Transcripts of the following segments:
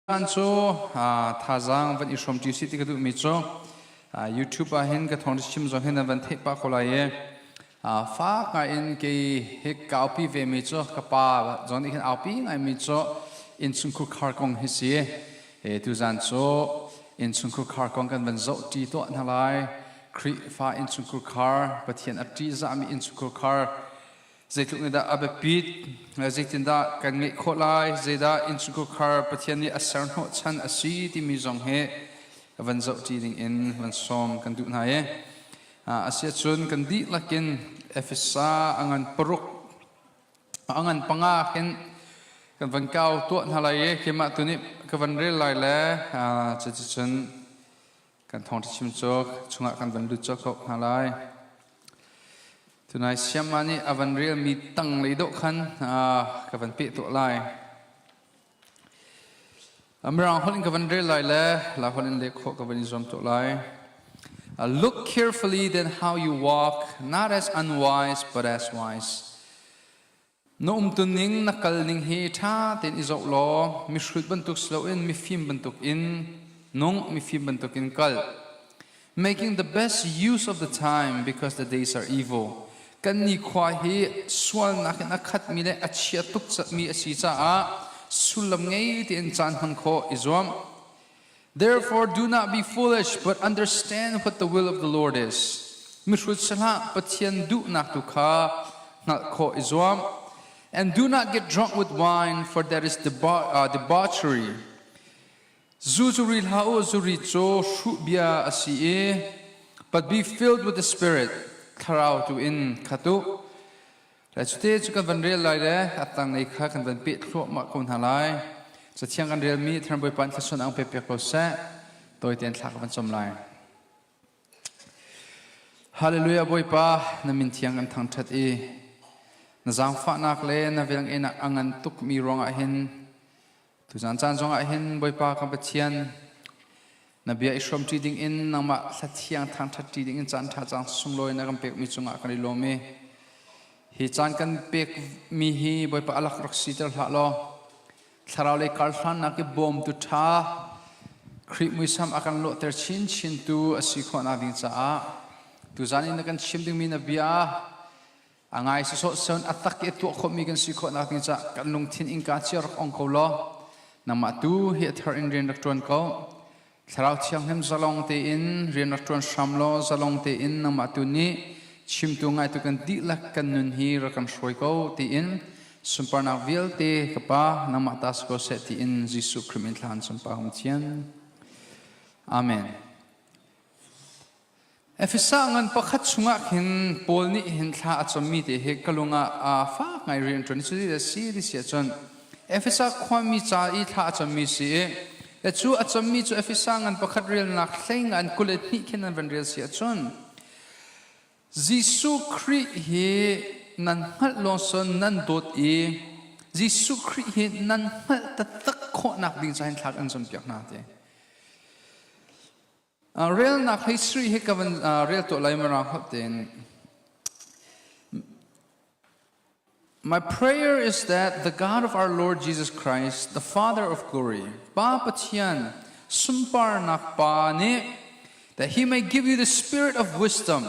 Caan cu thazaang van i hrawm ṭi sih ti ka duhmi cu YouTube ah hin ka thawng chim zong hin nan van theih pah ko lai i fak ngai in kei hi ka aupi ve mi cu ka pa zong nih khin aupi ngai mi cu innchungkhur khar kong hi si. Tuzaan cu innchungkhur khar kong kan van zoh ṭi tuah hna lai. Khrihfa innchungkhur khar, Pathian a ṭihzahmi innchungkhur khar Zeitluk nih dah a biapit? Zeitindah kan ngeih khawh lai? Zeidah innchungkhar Pathian nih a ser hnawhchan a si timi zong hi van zohṭi ding in van sawm kan duh hna i asiahcun kan dihlak in Efesa a ngan paruk a ngan panga khin kan van kau tuah hna lai i keimah tu nih ka van rel lai le cuticun kan thawngṭha chim cu chungah kan van lut colh ko hna lai. Tunai siamma nih a van relmi tanglei dawh khan ka van peh tuah lai. Mirang holh in ka van rel lai le la holh in leh khawh ka van i zuam tuah lai. Look carefully then how you walk, not as unwise but as wise. Na umtuning na kalning hi ṭha tein i zoh law mihrut bantuk si loin mifim bantukin nung, mifim bantukin kal. Making the best use of the time because the days are evil. Kan nikhua hi sualnak in a khatmi le a chia tuk mi a si caah sullam ngei tein caan hman khawh i zuam. Therefore do not be foolish but understand what the will of the Lord is. Mihrut si hlah, Pathian duhnak tu kha hngalh khawh i zuam. And do not get drunk with wine, for that is debauchery. Zu cu ri hlah u, zu ri cu hruh bia a si i, but be filled with the Spirit, thlarau tu in khat u. Le cute cu kan van rel lai le a tanglei kha kan van peh thluahmah ko hna lai. Cathiang kan relmi Thiang Bawipa in thlasun ang pe piak ko seh. Tawi tein thla ka van cam lai. Hallelujah Bawipa, na min thiang kan thangṭhat i na zaangfahnak le na velngeihnak a ngan tukmi ruangah hin Tuzan caan zongah hin Bawipa kan Pathian na bia i hrawmṭi dingin nangmah hlathiang thangṭhatṭi dingin caan ṭha cang sunglawi na kan pekmi cungah kan i lawm i hi caan kan pekmi hi Bawipa alak rak siter hlah law thlarau lei karhlannak i bawmtu ṭha Khrih muisam a kan lawhter chinchintu a si khawhnak ding caah tuzan in na kan chim dingmi na bia A ngai sawsawh son a tak i tuah khawhmi kan si khawhnak ding caah kan lungthin innka cia rak ong ko law nangmah tu hi a thar in rian rak ṭuan ko. Thlarau Thianghlim zalong tein rian rak ṭuan hram law zalong tein nangmah tu nih chimtu ngaitu kan dihlak kan nun hi rak kan hruai ko tiin sunparnak vialte ka Pa nangmah ta si ko seh tiin Jesuh Khrih min thla an sunpa hum thian. Amen. Efesa ngan pakhat chungah khin Paul nih hin thla a cammi te hi ka lung ah aa fak ngai rian ṭuan. Cu ti si ti si ahcun Efesa khuami ca i thla a cammi si i le cu a cammi cu Efesa ngan pakhat relnak hlei nga an 22 khin an van rel si ahcun Jesuh Khrih hi nan hngalh lawng son nan dawt i Jesuh Khrih hi nan hngalh taktak khawhnak ding ca hin thla kan campiak hna ti. Relnak history hi ka van rel tuah lai mirang holh tein. My prayer is that the God of our Lord Jesus Christ, the Father of glory, Pa Pathian, sunparnak Pa nih, that he may give you the spirit of wisdom,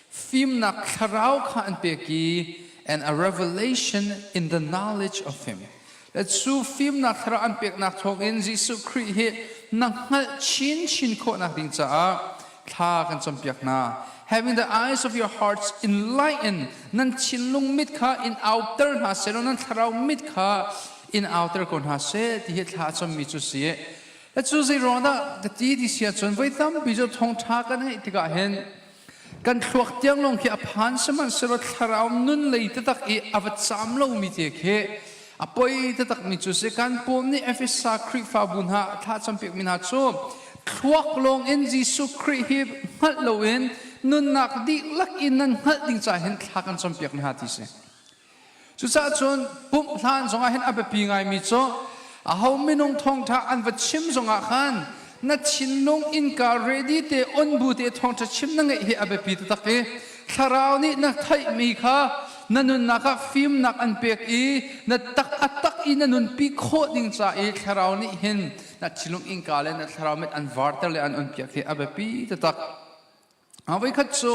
fimnak thlarau kha an pek i, and a revelation in the knowledge of him. Le cu fimnak thlarau an peknak thawngin Jesuh Khrih hi na hngalh chinchin khawhnak ding caah thla kan campiak hna. Having the eyes of your hearts enlightened, nan thinlung mit kha in auter hna seh law nan thlarau mit kha in auter ko hna seh ti hi thla a cammi cu si. Le cu zei ruang dah ka ti ti si ahcun voi tampi cu thawngṭha kan ngeih tikah hin kan thluak tiang lawng khi a phan sihmanhsehlaw thlarau nun lei taktak i a va caam lomi te khi a poi taktak mi cu si. Kan Paul nih Efesa Khrihfabu hna thla campiakmi hna cu thluak lawng in Jesuh Khrih hi hngalh loin nunnak dihlak in nan hngalh ding caah hin thla kan campiak hna ti si. Cucaah cun pumh hlan zongah hin a biapi ngaimi cu aho minung thawngṭha an va chim zongah khan na thinlung innka ready te on bu te thawngṭha chim na ngeih hi a biapi taktak i thlarau nih na theihmi kha na nunnak ah fimnak an pek i na tak a tak i na nunpi khawh ding ca i thlarau nih hin na thinlung innka le na thlarau mit an varter le an onpiak hi a biapi taktak. Voikhat cu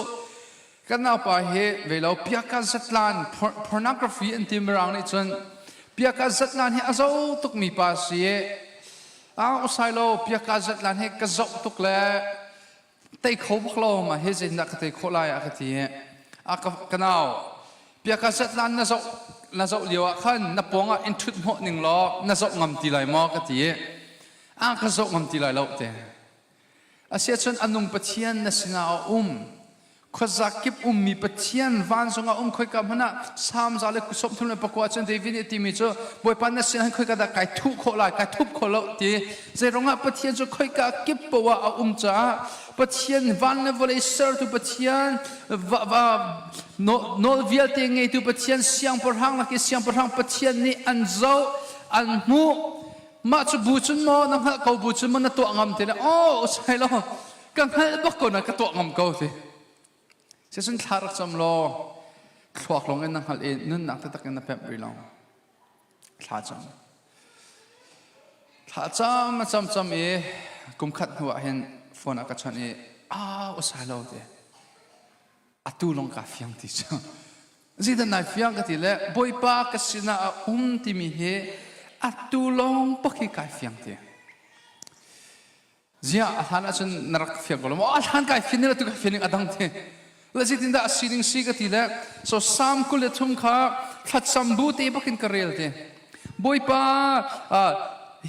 kan naupa hi velo piaka zatlan pornography an ti mirang nih cun piaka zatlan hi a zo tukmi pa si i a usai lo piaka zatlan hi ka zoh tuk le tei kho bak lo ma hi zeitindah ka tei khawh lai a ka ti i a ka nau piaka zatlan na zoh na zoh lio ah khan na pawng ah in ṭhut hnawh ning law na zoh ngam ti lai maw ka ti i a ka zoh ngam ti lai lo te. Asiahcun a nung Pathian na sinah a um. Khuaza kip ummi Pathian vancung ah um khoika hmanh ah Salm 134 cun David nih a timi cu Bawipa na sinah hin khoika dah kai thuh khawh lai, kai thup khawh lo ti. Zeiruangah Pathian cu khoika kip poah ah a um caah Pathian van le vawlei sertu Pathian nawl vialte ngeitu Pathian siangpahrang lak i siangpahrang Pathian nih an zoh, an hmuh. Mah cu bu cun maw na hngalh ko bu cun maw na tuah ngam ti le aw usai lo ka hngalh bak ko na ka tuah ngam ko ti. Sicun thla rak cam law thluak lawng in na hngalh i nunnak taktak in na pemh rih lo. Thla cam. Thla cam a cam cam i kum khat hnu ah hin phone a ka chawnh i ah usai lo ti. Atu lawng ka fiang ti cu. Zeidah nai fiang ka ti le Bawipa ka sinah a um timi hi atu lawng pak hi kai fiang ti. Ziah a hlan ahcun na rak fiang ko lo maw? A hlan kai fian ning atu kai fian ning a dang ti. Le zeitindah a sining si ka ti le so Psalm 23 kha thlacam bu te bakin ka rel ti. Bawipa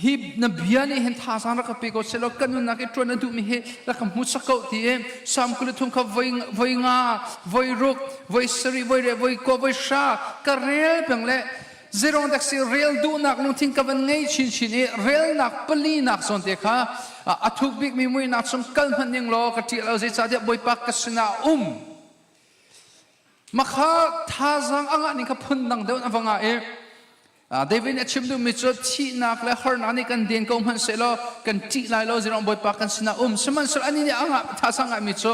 hi na bia nih hin thazaang rak ka pe ko sehlaw ka nunnak i ṭuan na duhmi hi rak ka hmuhsak ko ti i Salm 23 kha voi voi nga voi ruk voi sarih voi riah voi kua voi hra ka rel peng le zeirong dek si rel duhnak lungthin ka van ngei chinchin i relnak palinak zawn te kha a thuk bikmi muihnak chung kal hmanh ning law ka ṭih lo zeicahtiah Bawipa ka sinah um Makha thazaang a ngah ning kha phundang deuh in a va ngah i David nih a chim duhmi cu thihnak le harnak nih kan den ko hmanh sehlaw kan ṭih lai lo zirong Bawipa kan sinah um. Sihmanhsehlaw anih nih a ngah thazaang ngahmi cu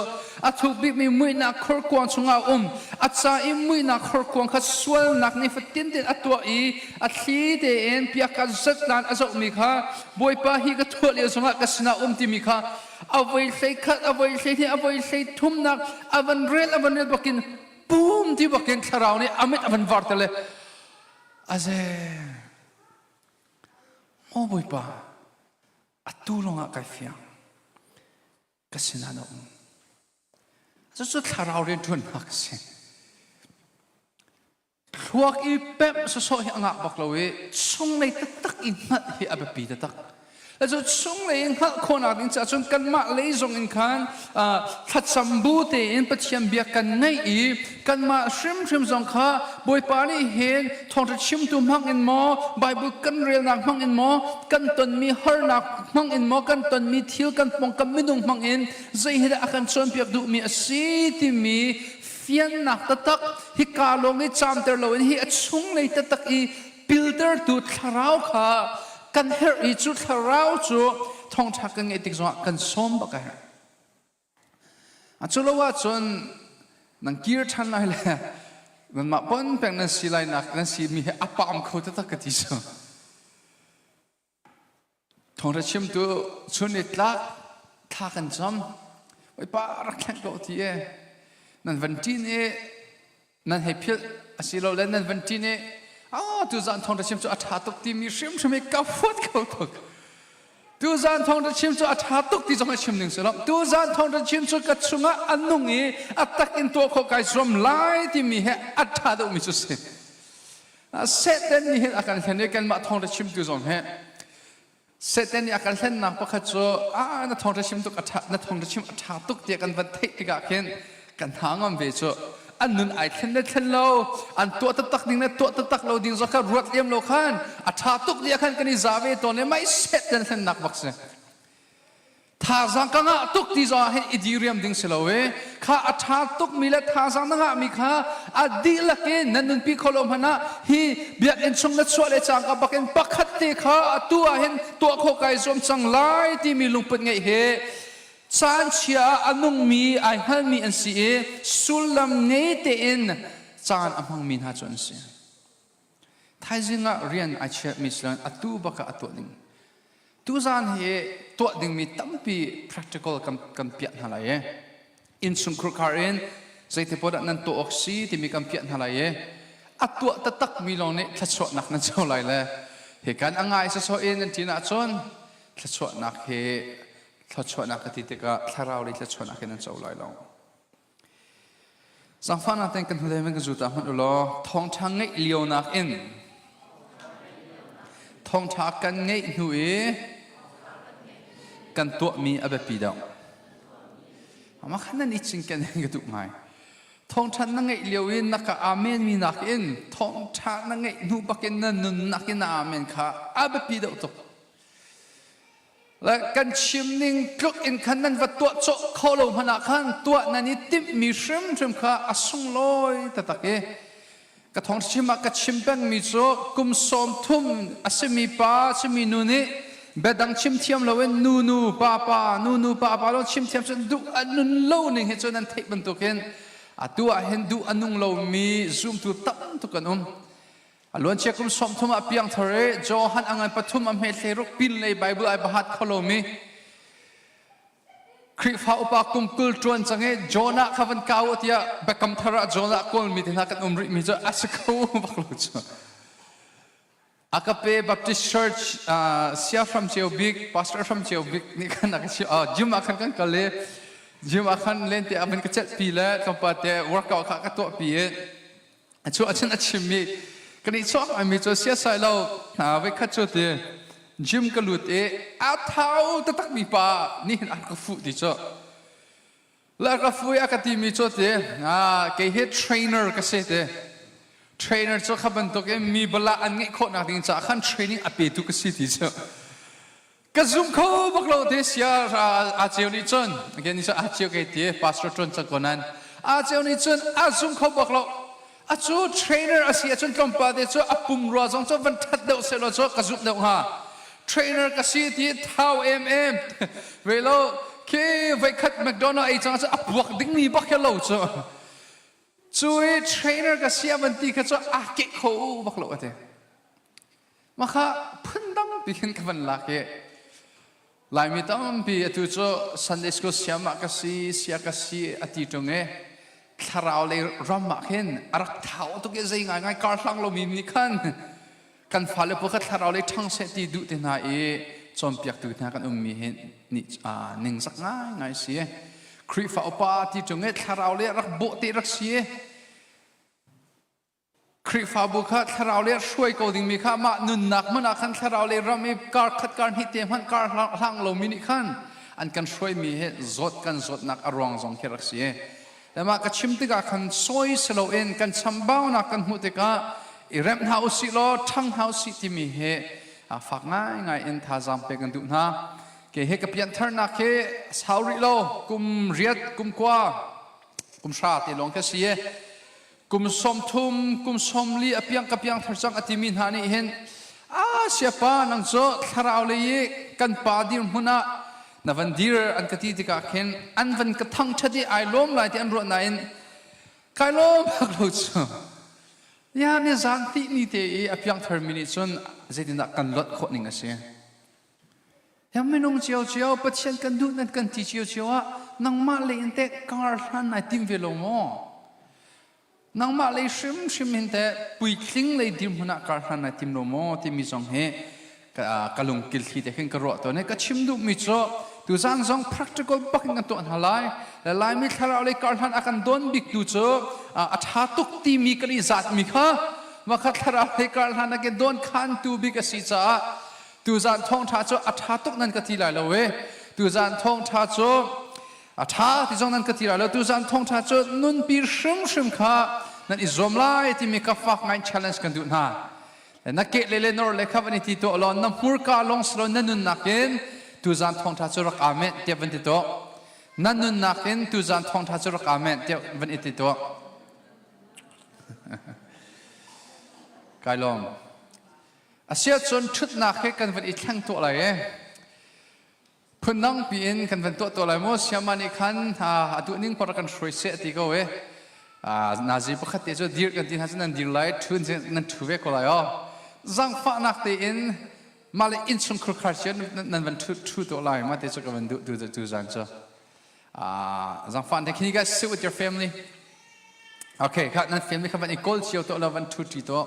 a thuk bikmi muihnak khorkuang chungah a um. A ca i muihnak khorkuang kha sualnak nih fatin tein a tuah i a thli tein piaka zatlan a zohmi kha Bawipa hi ka thuah lio zongah ka sinah um timi kha a voi hlei khat a voi hlei hnih a voi hlei thumnak a van rel a van rel bakin pum ti bakin thlarau nih a mit a van var te le aze maw bawipa atu lawngah kai fiang ka sinah na um cucu thlarau rianṭuannak a si. Thluak i pemh sawsawh hi a ngah bak lo i chunglei taktak i hngalh hi a biapi taktak. Cu chunglei i hngalh khawhnak ding caah cun kanmah lei zong in khan thlacam bu tein Pathian bia kan ngaih i kanmah hrimhrim zong kha Bawipa nih hin thawngṭha chimtu hmang in maw Bible kan relnak hmang in maw kan tonmi harnak hmang in maw kan tonmi thil kan pawngkam minung hmang in zei hi dah a kan cawnpiak duhmi a si timi fiannak taktak hika lawng i caamter loin hi a chunglei taktak i piltertu thlarau kha kan herh i cu thlarau cu thawngṭha kan ngeih tik zongah kan sawm bak a herh. Cu lo ahcun nan kir ṭhan lai le nanmah pon peng nan si lai nak nan si mi hi a paam kho taktak ka ti cu. Thawngṭha chimtu chun ni tlak thla kan cam. Bawipa rak thleng ko ti e. Nan van ṭin i nan hei philh asilole nan van ṭin i ah tuzaan thawngṭha chim cu a ṭha tuk timi hrimhrim hi ka huat kho tuk. Tuzaan thawngṭha chim cu a ṭha tuk ti zong hi chim ning si lo. Tuzaan thawngṭha chim cu ka chungah a nung i a tak in tuah khawh kai zuam lai timi he a ṭha deuhmi cu si. Satan nih hin a kan hlen i kanmah thawngṭha chimtu zong hi Satan nih a kan hlennak pakhat cu ah na thawngṭha chim tuk a ṭha na thawngṭha chim a ṭha tuk tiah kan van theih tikah khin kan hna ngam ve cu an nun ai thlen le thlen lo an tuah taktak ding le tuah taktak lo ding zong kha ruat liam lo khan a ṭha tuk tiah khan kan i za ve tawn i mai Satan hlennak bak si. Thazaang ka ngah tuk ti zongah hin i diriam ding si lo i kha a ṭha tukmi le thazaang na ngahmi kha a dihlak in nan nunpi kho lo hmanh ah hi biakinn chung na chuah le cangka bakin pakhat te kha atu ah hin tuah khawh kai zuam cang lai timi lungput ngeih hi caan chia ah a nungmi ai hngalmi an si i sullam ngei tein. caan a hmangmi hna cu an si. Thaizing ah rian ai chiahmi si loin atu bak ah a tuah ding. Tuzaan hi tuah dingmi tampi practical kan, kan piah hna lai i innchungkhur khar in zeiti poah dah nan tuah awk si timi kan piah hna lai i a tuah taktakmi lawng nih thluachuahnak nan co lai le hi kan a ngai sawsawh in nan ṭin ahcun thluachuahnak hi thluachuahnak ka ti tikah thlarau lei thluachuahnak hi nan co lai lo. Zaangfahnak tein kan hnulei man kan zu ta hmanh u law thawngṭha ngeih lionak in thawngṭha kan ngeih hnu i kan tuahmi a biapi deuh. Mah khan nan i cinken ka duh ngai. Thawngṭha na ngeih lio i na ka amen mi nakin thawngṭha na ngeih hnu bakin na nunnak in na amen kha a biapi deuh tuk. Le kan chim ning tluk in khan nan va tuah cawh kho lo hmanh ah khan tuah nan i timhmi hrimhrim kha a sunglawi taktak i ka thawngchim ah ka chim pengmi cu kum 30 a simi pa a simi nu nih biadang chim thiam loin nu nu pa pa nu nu pa pa lo chim thiam cun duh a nun lo ning hi cu nan theih bantukin atu ah hin duh a nung lomi zumtu tam tuk an um. A luancia kum 30 ah piangthar i Johan a ngan pathum a hme thleiruk pin lei Bible ai bahat kho lomi Khrihfa upa kum 20 ṭuan cang i Jonah kha van kau tiah biakam thar ah Jonah kawlmi te hna kan um rihmi cu a si kho bak lo cu. Agape Baptist Church sia hram cio bik pastor hram cio bik nih khan a ka chimh gym ah khan kan kal i gym ah khan lente a van ka celh pi le tlawmpal te workout kha ka tuah pi i A chuah ahcun a chimmi kan i chuak mi cu siasai lo voikhat cu ti gym ka lut i a thau taktak mi pa nih hin a ka fuh ti cu la ka fu i a ka ti mi cu ti kei hi trainer ka si ti trainer cu kha bantuk in mi bala an ngeih khawh nak ding caah khan training a petu ka si ti cu Ka zum kho bak lo te sia a ceu nih cun again ni a ceu ke ti pastor tuan cang ko nan a ceu nih cun a zum kho bak lo a cu trainer a si ahcun tlawmpal te cu a pum rua zong cu van that deuh seh law cu ka zumh deuh hnga trainer ka si ti thau em em ve lo khi voikhat McDonald ei cang cu a puak ding mi bak he lo cu cu i trainer ka si a van ti kha cu a ke kho bak lo ate Mah kha phundang pi khin ka van lak i Laimi tampi atu cu Sunday school siam ah ka si, sia ka si a ti ṭung i thlarau lei ram ah khin a rak thau tuk i zei ngaingai kar hlang lomi nih khan kan fale pawl kha thlarau lei ṭhang seh ti duh te hna i cawnpiaktu hna kan ummi hi nih ningzak ngaingai si. Khrihfa upa ti ṭung i thlarau lei rak bawh te rak si. Khrihfabu kha thlarau le hruai ko dingmi kha mah nunnak hmanh ah khan thlarau le ram i kar khat kar hnih te hmanh kar hlang lomi nih khan an kan hruaimi hi zawt kan zawtnak a ruang zong khi rak si. Le mah ka chim tikah khan sawi si loin kan chambaunak kan hmuh tikah i remh hna usih law ṭhang hna usih timi hi fak ngaingai in thazaang pek kan duh hna. Ke he ka piantharnak hi sau rih lo kum riat kum kua kum hra te lawng khi si i Kum 30, kum 40 a piang ka piang thar cang a timi hna nih hin a siapa nang cu thlarau lei i kan pa dirhmun ah na van dir an ka ti tikah khin an van ka thangṭhat i ai lawm lai ti an ruah nain kai lawm bak lo cu ya ni zan ti ni te i a piang thar mi nih cun zeitindah kan lot khawh ning a si Ya minung cio cio Pathian kan duh nan kan ti cio cio ah nangmah lei in teh kar hlan nai tim ve lo maw? Nangmah lei hrimhrim hin teh puitling lei dirhmun ah kar hlan nai tim lo maw timi zong hi ka lungkil thli te khin ka ruah tawn i ka chim duhmi cu tuzan zong practical bak in kan tuah hna lai. Le Laimi thlarau lei kar hlan a kan dawn bik tu cu a ṭha tuk timi kan i zatmi kha makha thlarau lei kar hlan a ke dawn khan tu bik a si caah Tuzaan thawngṭha cu a ṭha tuk nan ka ti lai lo e. Tuzaan thawngṭha cu a ṭha ti zong nan ka ti lai lo. Tuzaan thawngṭha cu nunpi hrimhrim kha nan i zuam lai timi ka fak ngai challenge kan duh hna. Na keh le le nor le kha van i ti tuah law na hmurka lawng si lo na nunnak in tuzaan thawngṭha cu rak amen tiah van ti tuah. Na nunnak in tuzaan thawngṭha cu rak amen tiah van i ti tuah. Kai lawm. Asiahcun ṭhutnak he kan van i thleng tuah lai e. Phundang piin kan van tuah tuah lai maw? Siama nih khan a duhning par kan hruai seh ti ko e. Nazi pakhat te cu dir kan ti hna cu nan dir lai, ṭhu nan ṭhu ve ko lai aw. Zangfahnak tein mah le innchung khurkhar cio nan van ṭhu ṭhu tuah lai mah te cu ka van duh tu tu zan cu. Zangfah te can you guys sit with your family? Okay, kha nan family kha van i kawl cio tuah law van ṭhu ṭi tuah.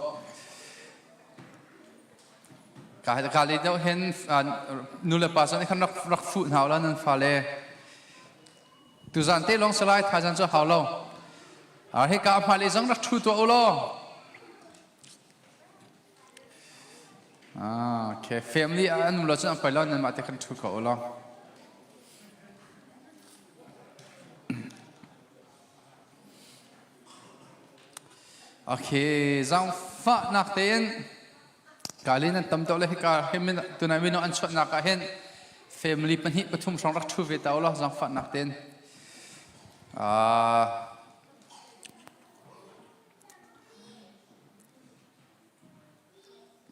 Ka ka le deuh hin nu le pa zong khan rak rak fuh hna la nan fale. Tuzan te lawng salai thaizan cu hau lo. Hika a hmailei zong rak ṭhu tuah u law. Okay, family ah an um lo cun an poi lo nanmah te khan ṭhu ko u law. Okay, zaangfahnak tein Kali nan tam deuh le hika hin tunai mino an chuahnak ah hin family pahnih pathum hrawng rak ṭhu ve ta ulaw zaangfahnak tein.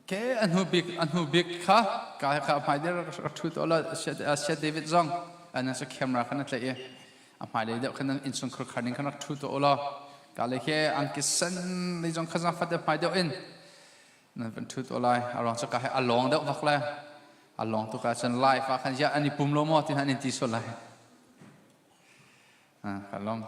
Ke a hnu bik a hnu bik kha ka kha hmai deuh rak ṭhu to la Sia David zong an sa camera khan a tlaih i a hmailei deuh khan innchungkhar khar ning khan rak ṭhu to ulaw ka le he angki sen lei zong kha zang fat hmai deuh in nan van ṭhu to lai a ruang cu ka he a lawng deuh vak le a lawng tuk ah cun live ah khan ya an i pum lo maw ti an in ti sual lai ka lawm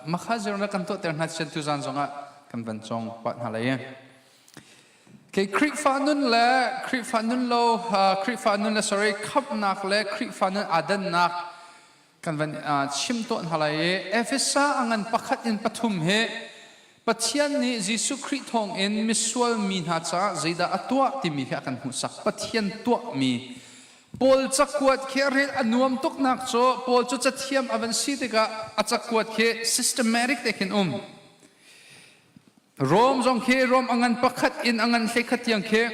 Makha zirnak kan tuahter hna cun tuzan zongah kan van cawng pah hna lai. Kei Khrihfa nun le Khrihfa nun lo Khrihfa nun le sorry khamhnak le Khrihfa nun aa kan van chim tawn hna lai i Efesa a ngan pakhat in pathum hi Pathian nih Jesuh Khrih thawngin misual mi hna caah zeidah a tuah timi hi a kan hmuhsak. Pathian tuahmi Paul cakuat khi a rel a nuam tuknak cu Paul cu cathiam a van si tikah a cakuat khi systematic te khin um. Rom zong khi Rom a ngan pakhat in a ngan hleikhat tiang khi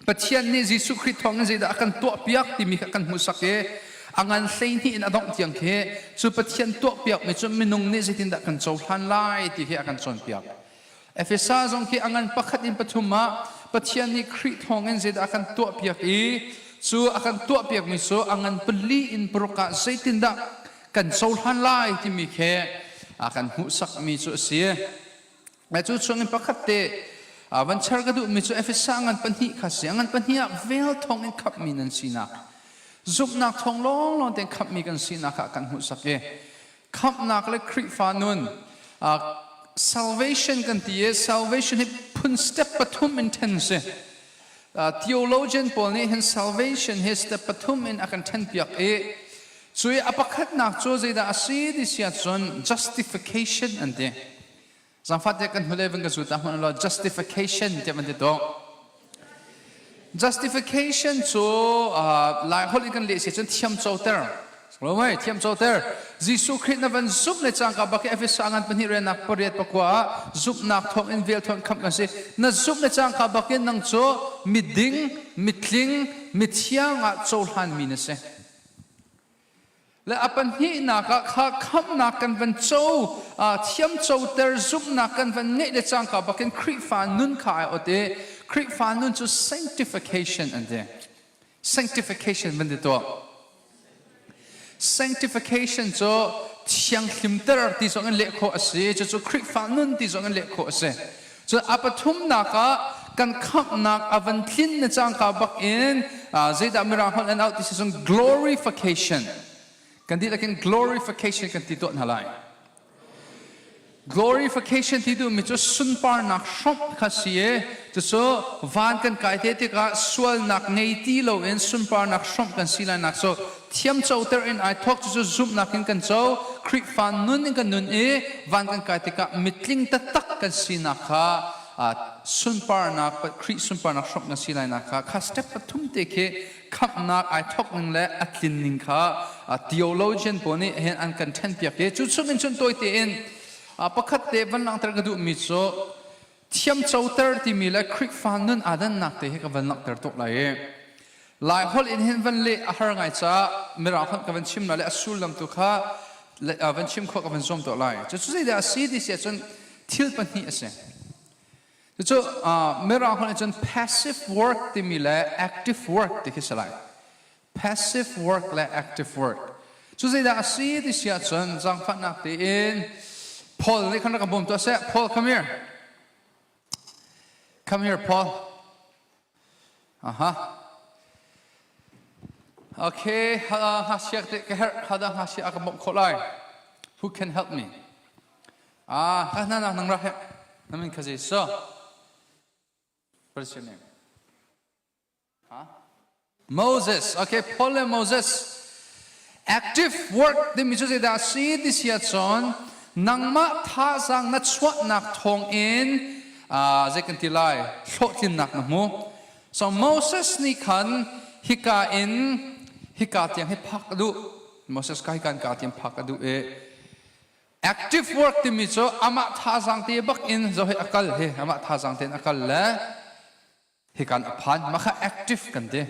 Pathian nih Jesuh Khrih thawngin zeidah a kan tuahpiak timi kha kan hmuhsak i a ngan 12 in a dongh tiang khi cu Pathian tuahpiakmi cu minung nih zeitindah kan cohlan lai ti hi a kan cawnpiak. Efesa zong khi a ngan pakhat in pathum ah Pathian nih Khrih thawngin zeidah a kan tuahpiak i cu a kan tuahpiakmi cu a ngan pali in paruk ah zeitindah kan cohlan lai timi khi a kan hmuhsakmi cu a si. Cu chungin pakhat te van char ka duhmi cu Efesa ngan pahnih kha si. Ngan pahnih ah vel thawng in khamhmi nan sinak. Zumhnak thawng lawnglawng tein khamhmi kan sinak ah kan hmuhsak i khamhnak le Khrihfa nun salvation kan ti i salvation hi phun step pathum in then si. Theologian pawl nih hin salvation hi step pathum in a kan then piak i cui a pakhatnak cu zeidah a si ti si ahcun justification an ti. Zangfah te kan hnulei van ka zu ta hmanh law justification tiah van ti to. Justification cu Lai holh in kan leh si cun thiam coter. Lo mai thiam coter. Jesuh Khrih na van zumh le cangka bak i Efesa ngan pahnih riannak pariat pakua ah zumhnak thawng in vel thawng khamh kan si. Na zumh le cangka bak in nang cu miding, mitling, mithiang ah cohlan mi na si. Le a pahnihnak ah kha khamhnak kan van co, thiam coter zumhnak kan van ngeih le cangka bakin Khrihfa nun kha ai ot i Khrihfa nun cu sanctification an ti. Sanctification van ti tuah. Sanctification cu thianghlimter ti zong in leh khawh a si. Cucu Khrihfa nun ti zong in leh khawh a si. Cun a pathumnak ah kan khamhnak a van tlin na cangka bak in zeidah mirang holh an auh ti si cun glorification kan dihlak in glorification kan ti tuah hna lai. Glorification ti duhmi cu sunparnak hrawmh kha si i cucu van kan kai te tikah sualnak ngei ti loin sunparnak hrawmh kan si lainak cu thiamcoter in ai thawk cucu zumhnak in kan co Khrihfa nun in kan nun i van kan kai tikah mitling taktak kan sinak kha sunparnak Khrih sunparnak hrawmh kan si lainak kha kha step pathum te khi khamhnak ai thawk ning le a tlin ning kha theologian pawl nih hin an kan ṭhenpiak i cu chung in cun tawi tein pakhat te van langhter ka duhmi cu thiamcoter timi le Khrihfa nun aa dannak te hi ka van langhter tuk lai i Lai holh in hin van leh a har ngai caah Mirang holh ka van chim lai le a sullam tu kha van chim khawh ka van zuam tuah lai. Cucu zeidah a si ti si ahcun thil pahnih a si. Cucu Mirang holh in cun passive work timi le active work ti khi si lai. Passive work le active work. Cu zeidah a si ti si ahcun zaangfahnak tein Paul nih khan rak ka bawm tuah seh. Paul, come here. Come here, Paul. Aha. Okay, ngakchia te ka herh, hada ngakchia a ka bawmh khawh lai. Who can help me? Ah, ka hna nak nang rak he. Na min kha zei so? What is your name? Huh? Moses. Okay, Paul le Moses. Active work timi cu zeidah a si ti si ahcun nangmah thazaang na chuahnak thawng in zei kan ti lai hlawhtlinnak na hmu. So Moses nih khan hika in hika tiang hi phak a duh. Moses ka hika in ka tiang phak a duh i active work timi cu amah thazaang te bak in zo hi a kal hi amah thazaang tein a kal le hikan a phan mah kha active kan ti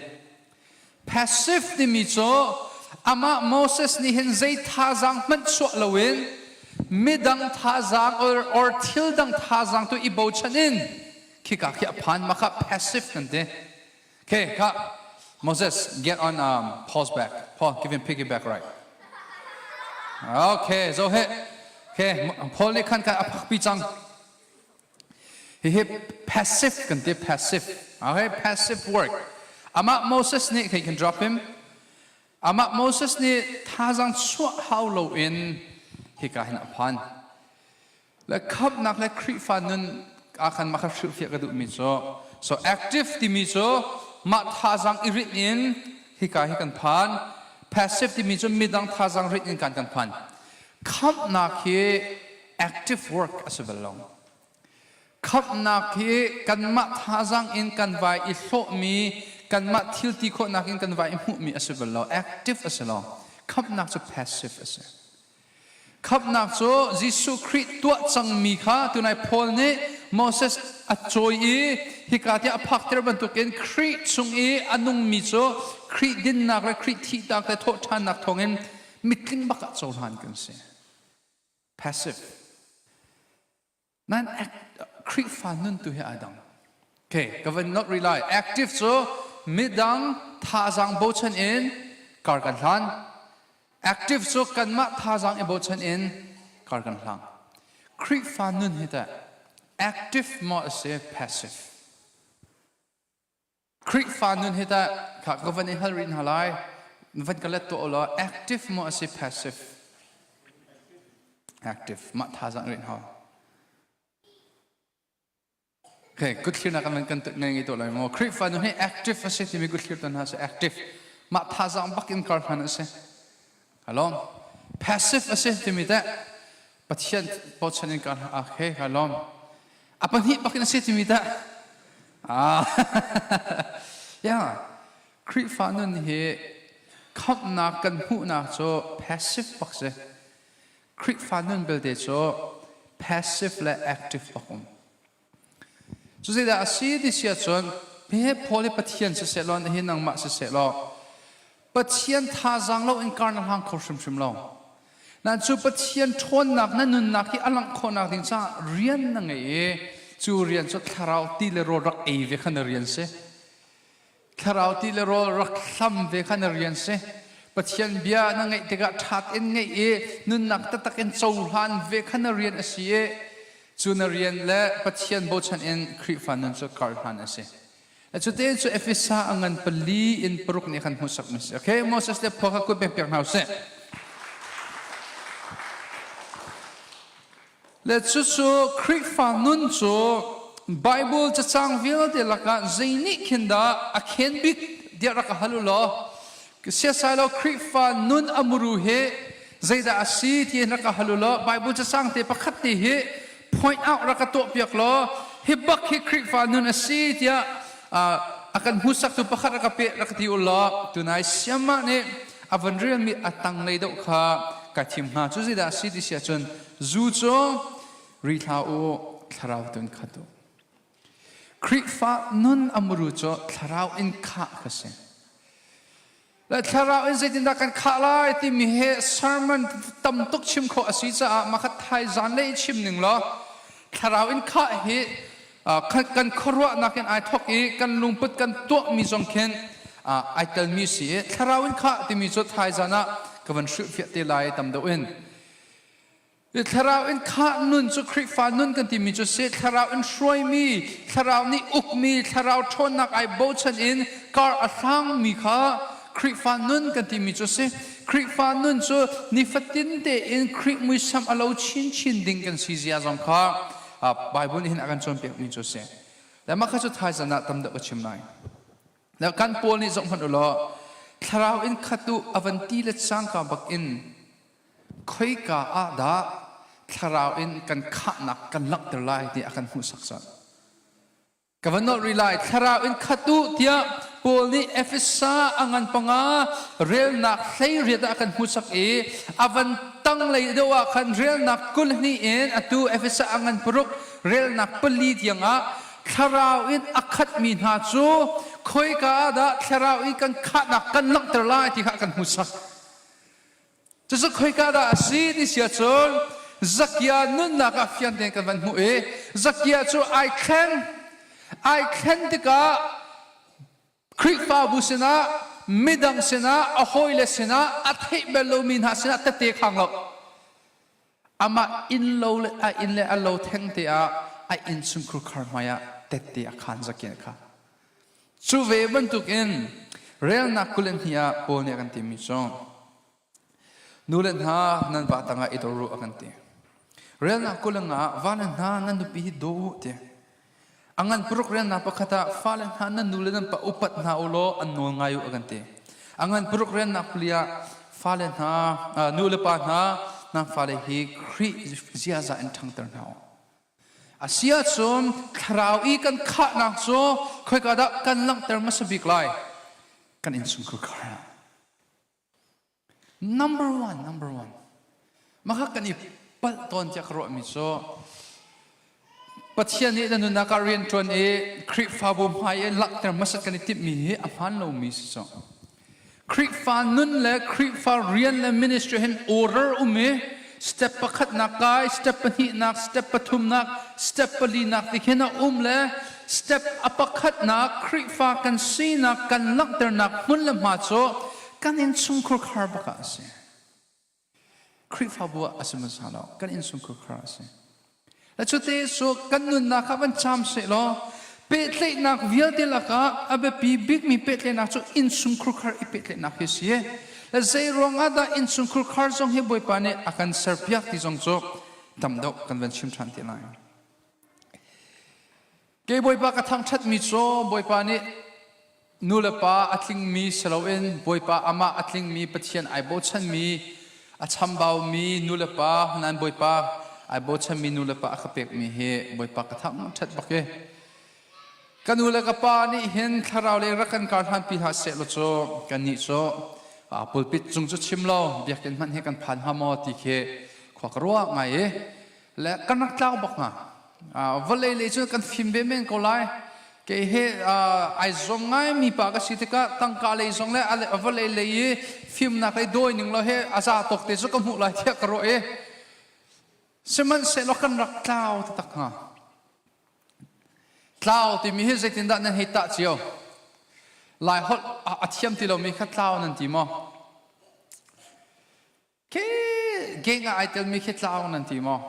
passive timi cu amah Moses nih hin zei thazaang hmanh chuah loin midang thazaang or, or thil dang thazaang tu i bochan in khika khi a phan mah kha passive kan ti okay kha Moses get on Paul's back Paul give him piggyback right okay zo he okay Paul nih khan khan a phakpi cang Hihi passive kan ti passive. Okay, passive work. Amah Moses nih okay, can drop him. Amah Moses nih thazang chuah hau loin hika hin a phan. Le khamhnak le Khrihfa nun ah khan mah kha hrilhfiah ka duhmi cu so active timi cu mah thazang i rinh in hika hi kan phan. Passive timi cu midang thazang rinh in kan kan phan. Khamhnak hi active work a si bal lo. Khamhnak hi kanmah thazaang in kan vai i hlawhmi, kanmah thil ti khawhnak in kan vai i hmuhmi a si bal lo. Active a si lo. Khamhnak cu passive a si. Khamhnak cu Jesuh Khrih tuah cangmi kha tunai Paul nih Moses a cawi i hika tiah a phakter bantukin Khrih chung i a nungmi cu Khrih dinnak le Khrih thihnak le thawhṭhannak thawngin mitling bak ah cohlan kan si. Passive. Nan Khrihfa nun tu hi ai dang. Okay, ka van not rely. Active cu midang thazaang bochan in kar kan hlan. Active cu kanmah thazaang i bochan in kar kan hlang. Khrihfa nun hi teh active maw a si passive? Khrihfa nun hi tah kha ka van i hal rih hna lai. Van ka let tuah law active maw a si passive? Active mah thazaang rih hna. Okay, kutthlir kan van kan ngei ngei tuah lai maw? Khrihfa nun hi active a si timi kutthlir ton hna si active. Mah thazaang bak in kar hman a si. Halom. Passive a si timi teh Pathian bochan in kar okay, halom. A pahnih bak in a si timi dah. Ah. yeah. Khrihfa nun hi khamhnak kan hmuhnak cu passive bak si. Khrihfa nun belte cu passive le active bak um. Cu zeidah a si ti si ahcun he Paul hi Pathian siseh law hi nangmah siseh law Pathian thazaang lo in kar na hlang kho hrimhrim lo. Nan cu Pathian ṭhawnnak na nunnak hi a langh khawhnak ding caah rian na ngei i cu rian cu thlarau ti le rawl rak ei ve kha na rian si. Thlarau ti le rawl rak hlam ve kha na rian si. Pathian bia na ngeih tikah ṭhat in ngeih i nunnak taktak in cohlan ve kha na rian a si i cu na rian le Pathian bochan in Khrihfa nun cu karhlan a si. Cutin cu Efesa a ngan pali in paruk nih khan hmuhsak mi si. Okay, Moses le Paul kha kut pek piak hna usih. Le cucu Khrihfa nun cu Bible cacang vialte lakah zei nih khin dah a khen bik tiah rak ka hal u law siasai lo Khrihfa nun a muru hi zeidah a si ti in rak ka hal u law Bible cacang te pakhat te hi point out rak ka tuah piak law hi bak hi Khrihfa nun a si tiah a kan hmuhsaktu pakhat rak ka pe rak ti u law tunai siamah nih a van relmi a tanglei deuh kha ka thim hnga cu zeidah a si ti si ahcun zu cu ri hlah u thlarau tun khat u Khrihfa nun a muru cu thlarau in khah kha si Le thlarau in zeitindah kan khah lai timi hi sermon tam tuk chim khawh a si caah mah kha thai zan le i chim ning law thlarau in khah hi kan khuaruahnak in ai thawk i kan lungput kan tuahmi zong khin Ai telmi si i thlarau in khah timi cu thaizan ah ka van hrilhfiah te lai tam deuh in. Thlarau in khah nun cu Khrihfa nun kan timi cu si thlarau in hruaimi, thlarau nih ukmi, thlarau ṭhawnnak ai bochan in kar a hlangmi kha Khrihfa nun kan timi cu si. Khrihfa nun cu nifatin tein Khrih muisam a lo chinchin ding kan si zia zong kha Bible nih hin a kan cawnpiakmi cu si. Le mah kha cu thaizan ah tam deuh ka chim lai. Le kan Paul nih zoh hmanh u law thlarau in khat u a van ti le cangka bak in Khoika ah dah thlarau in kan khahnak kan langhter lai ti a kan hmuhsak cang. Ka van nolh rih lai thlarau in khat u tiah Paul nih Efesa a ngan panga relnak 18 ah a kan hmuhsak i a van tanglei deuh ah khan relnak 22 in atu Efesa a ngan paruk relnak pali tiangah thlarau in a khatmi hna cu khoika ah dah thlarau in kan khahnak kan langhter lai ti kha a kan hmuhsak. Cucu khoika dah a si ti si ahcun Zakia nunnak ah fiang tein kan van hmuh i Zakia cu ai thleng. Ai thlen tikah Khrihfabu sinah, midang sinah, a hawile sinah, a theih bal lomi hna sinah tette khang lo. Amah inn lo le a inn le a lo theng te ah a innchungkhur khar hmai ah tette a khan Zakia kha. Cu ve bantukin relnak 22 ah Paul nih a kan timi cu nu le hna nan va tangah i dor u a kan ti. Relnak 20 ah va le hna nan nupi hi daw u ti. A ngan paruk relnak pakhat ah fale hna nan nu le nan pa upat hna u law an nawl ngai u a kan ti. A ngan paruk relnak pali ah fale hna nu le pa hna nan fale hi Khrih ziaza in ṭhangter hna u. A si ahcun thlarau i kan khahnak cu khoika dah kan langhter hmasa bik lai? Kan innchungkhar khar ah. Number one, number one. Maka kan i palh tawn tiah ka ruahmi cu Pathian nih na nunnak ah rian ṭuan i Khrihfabu hmai i langhter hmasat kan i timhmi hi a hmaan lomi si cu. Khrihfa nun le Khrihfa rian le ministry hin order um i step pakhatnak kai, step pahnihnak, step pathumnak, step palinak ti khin a um le step a pakhatnak Khrihfa kan sinak kan langhternak hmun le hma cu kan innchungkhur khar bak ah a si. Khrihfabu ah a si hmasa lo, kan innchungkhar khar a si. Le cute cu kan nunnak ah van caam seh law pehtlaihnak vialte lakah a biapi bikmi pehtlaihnak cu innchungkhur khar i pehtlaihnak hi si. Le zei ruangah dah innchungkhur khar zong hi Bawipa nih a kan serpiak ti zong cu tam deuh kan van chim ṭhan te lai. Kei Bawipa ka thangṭhatmi cu Bawipa nih nu le pa a tlingmi si loin Bawipa amah a tlingmi Pathian ai bochanmi a chambaumi nu le pa nan Bawipa ai bochanmi nu le pa a ka pekmi hi Bawipa ka thangṭhat bak i ka nu le ka pa nih hin thlarau lei rak kan kar hlanpi hlah seh law cu kannih cu pulpit cung cu chim lo biakinn hmanh hi kan phan hnga maw ti khi khua ka ruah ngai i le kan rak tlau bak hnga. Vawlei lei cu kan fim ve men ko lai. Kei he ai zuam ngai mi pa ka si tikah tangka lei zong le vawlei lei i fimnak lei dawi ning lo he a za tawk te cu ka hmuh lai tiah ka ruah i sihmanhsehlaw kan rak tlau taktak hnga. Tlau timi hi zeitindah nan hei tah cio? Lai holh a thiam ti lomi kha tlau nan ti maw? Khi geng ah ai telmi khi tlau nan ti maw?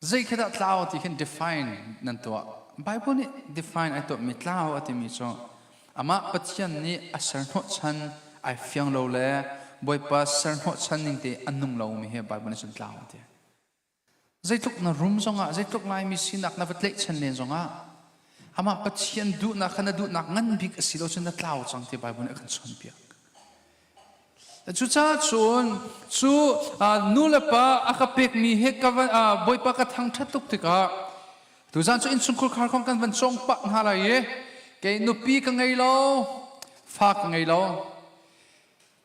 Zei khi dah tlau ti khin define nan tuah? Bible nih define ai tuahmi tlau a timi cu amah Pathian nih a ser hnawhchan ai fiang lo le Bawipa ser hnawhchan ning te a nung lomi hi Bible nih cun tlau a ti. Zeitluk na rum zongah, zeitluk Laimi sinak na va tlaihchan len zongah, amah Pathian duhnak kha na duhnak ngan bik a si lo cun na tlau cang ti Bible nih a kan chawnpiak. Cucaah cun cu nu le pa a ka pekmi he ka van, Bawipa ka thangṭhat tuk tikah tuzan cu innchungkhur khar kong kan van cawng pah hna lai i kei nupi ka ngei lo, fa ka ngei lo.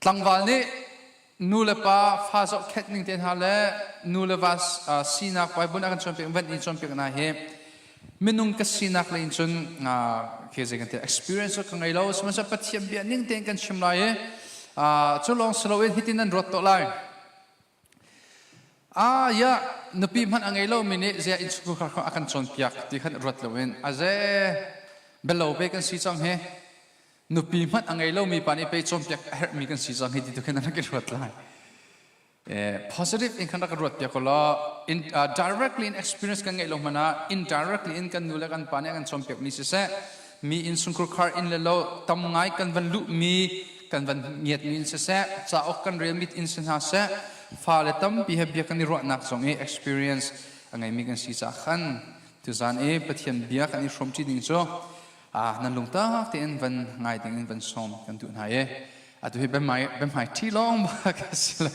Tlangval nih nu le pa fa zohkhenh ning te hna le nu le va sinak Bible a kan cawnpiak van in cawnpiak hna hi minung ka sinak lei in cun khi zei kan ti experience ka ngei lo sihmanhsehlaw Pathian bia ning tein kan chim lai i cu lawng si loin hitin nan ruat tuah lai ah ya nupi hmanh a ngei lomi nih zia innchungkhar a kan cawnpiak ti khan ruat loin a ze belo ve kan si cang hi. Nupi hmanh a ngei lomi pa nih pei cawnpiak a herhmi kan si cang hi ti tu khin an rak i ruat lai. Positive in khan rak ruat piak law in, directly in experience kan ngeih lo hmanh ah indirectly in kan nu le kan pa nih an kan cawnpiak mi siseh mi innchungkhar khar inn le lo tam ngai kan van luh mi kan van ngiat mi in siseh cauk kan rel mit in si hna seh fale tampi he bia kan i ruahnak zong i experience a ngeimi kan si caah khan tuzan i Pathian bia kan i hrawmṭi ding cu nan lungtak tein van ngai ding in van sawm kan duh hna i atu hi biahmai biahmai ṭhi lawng bak a si le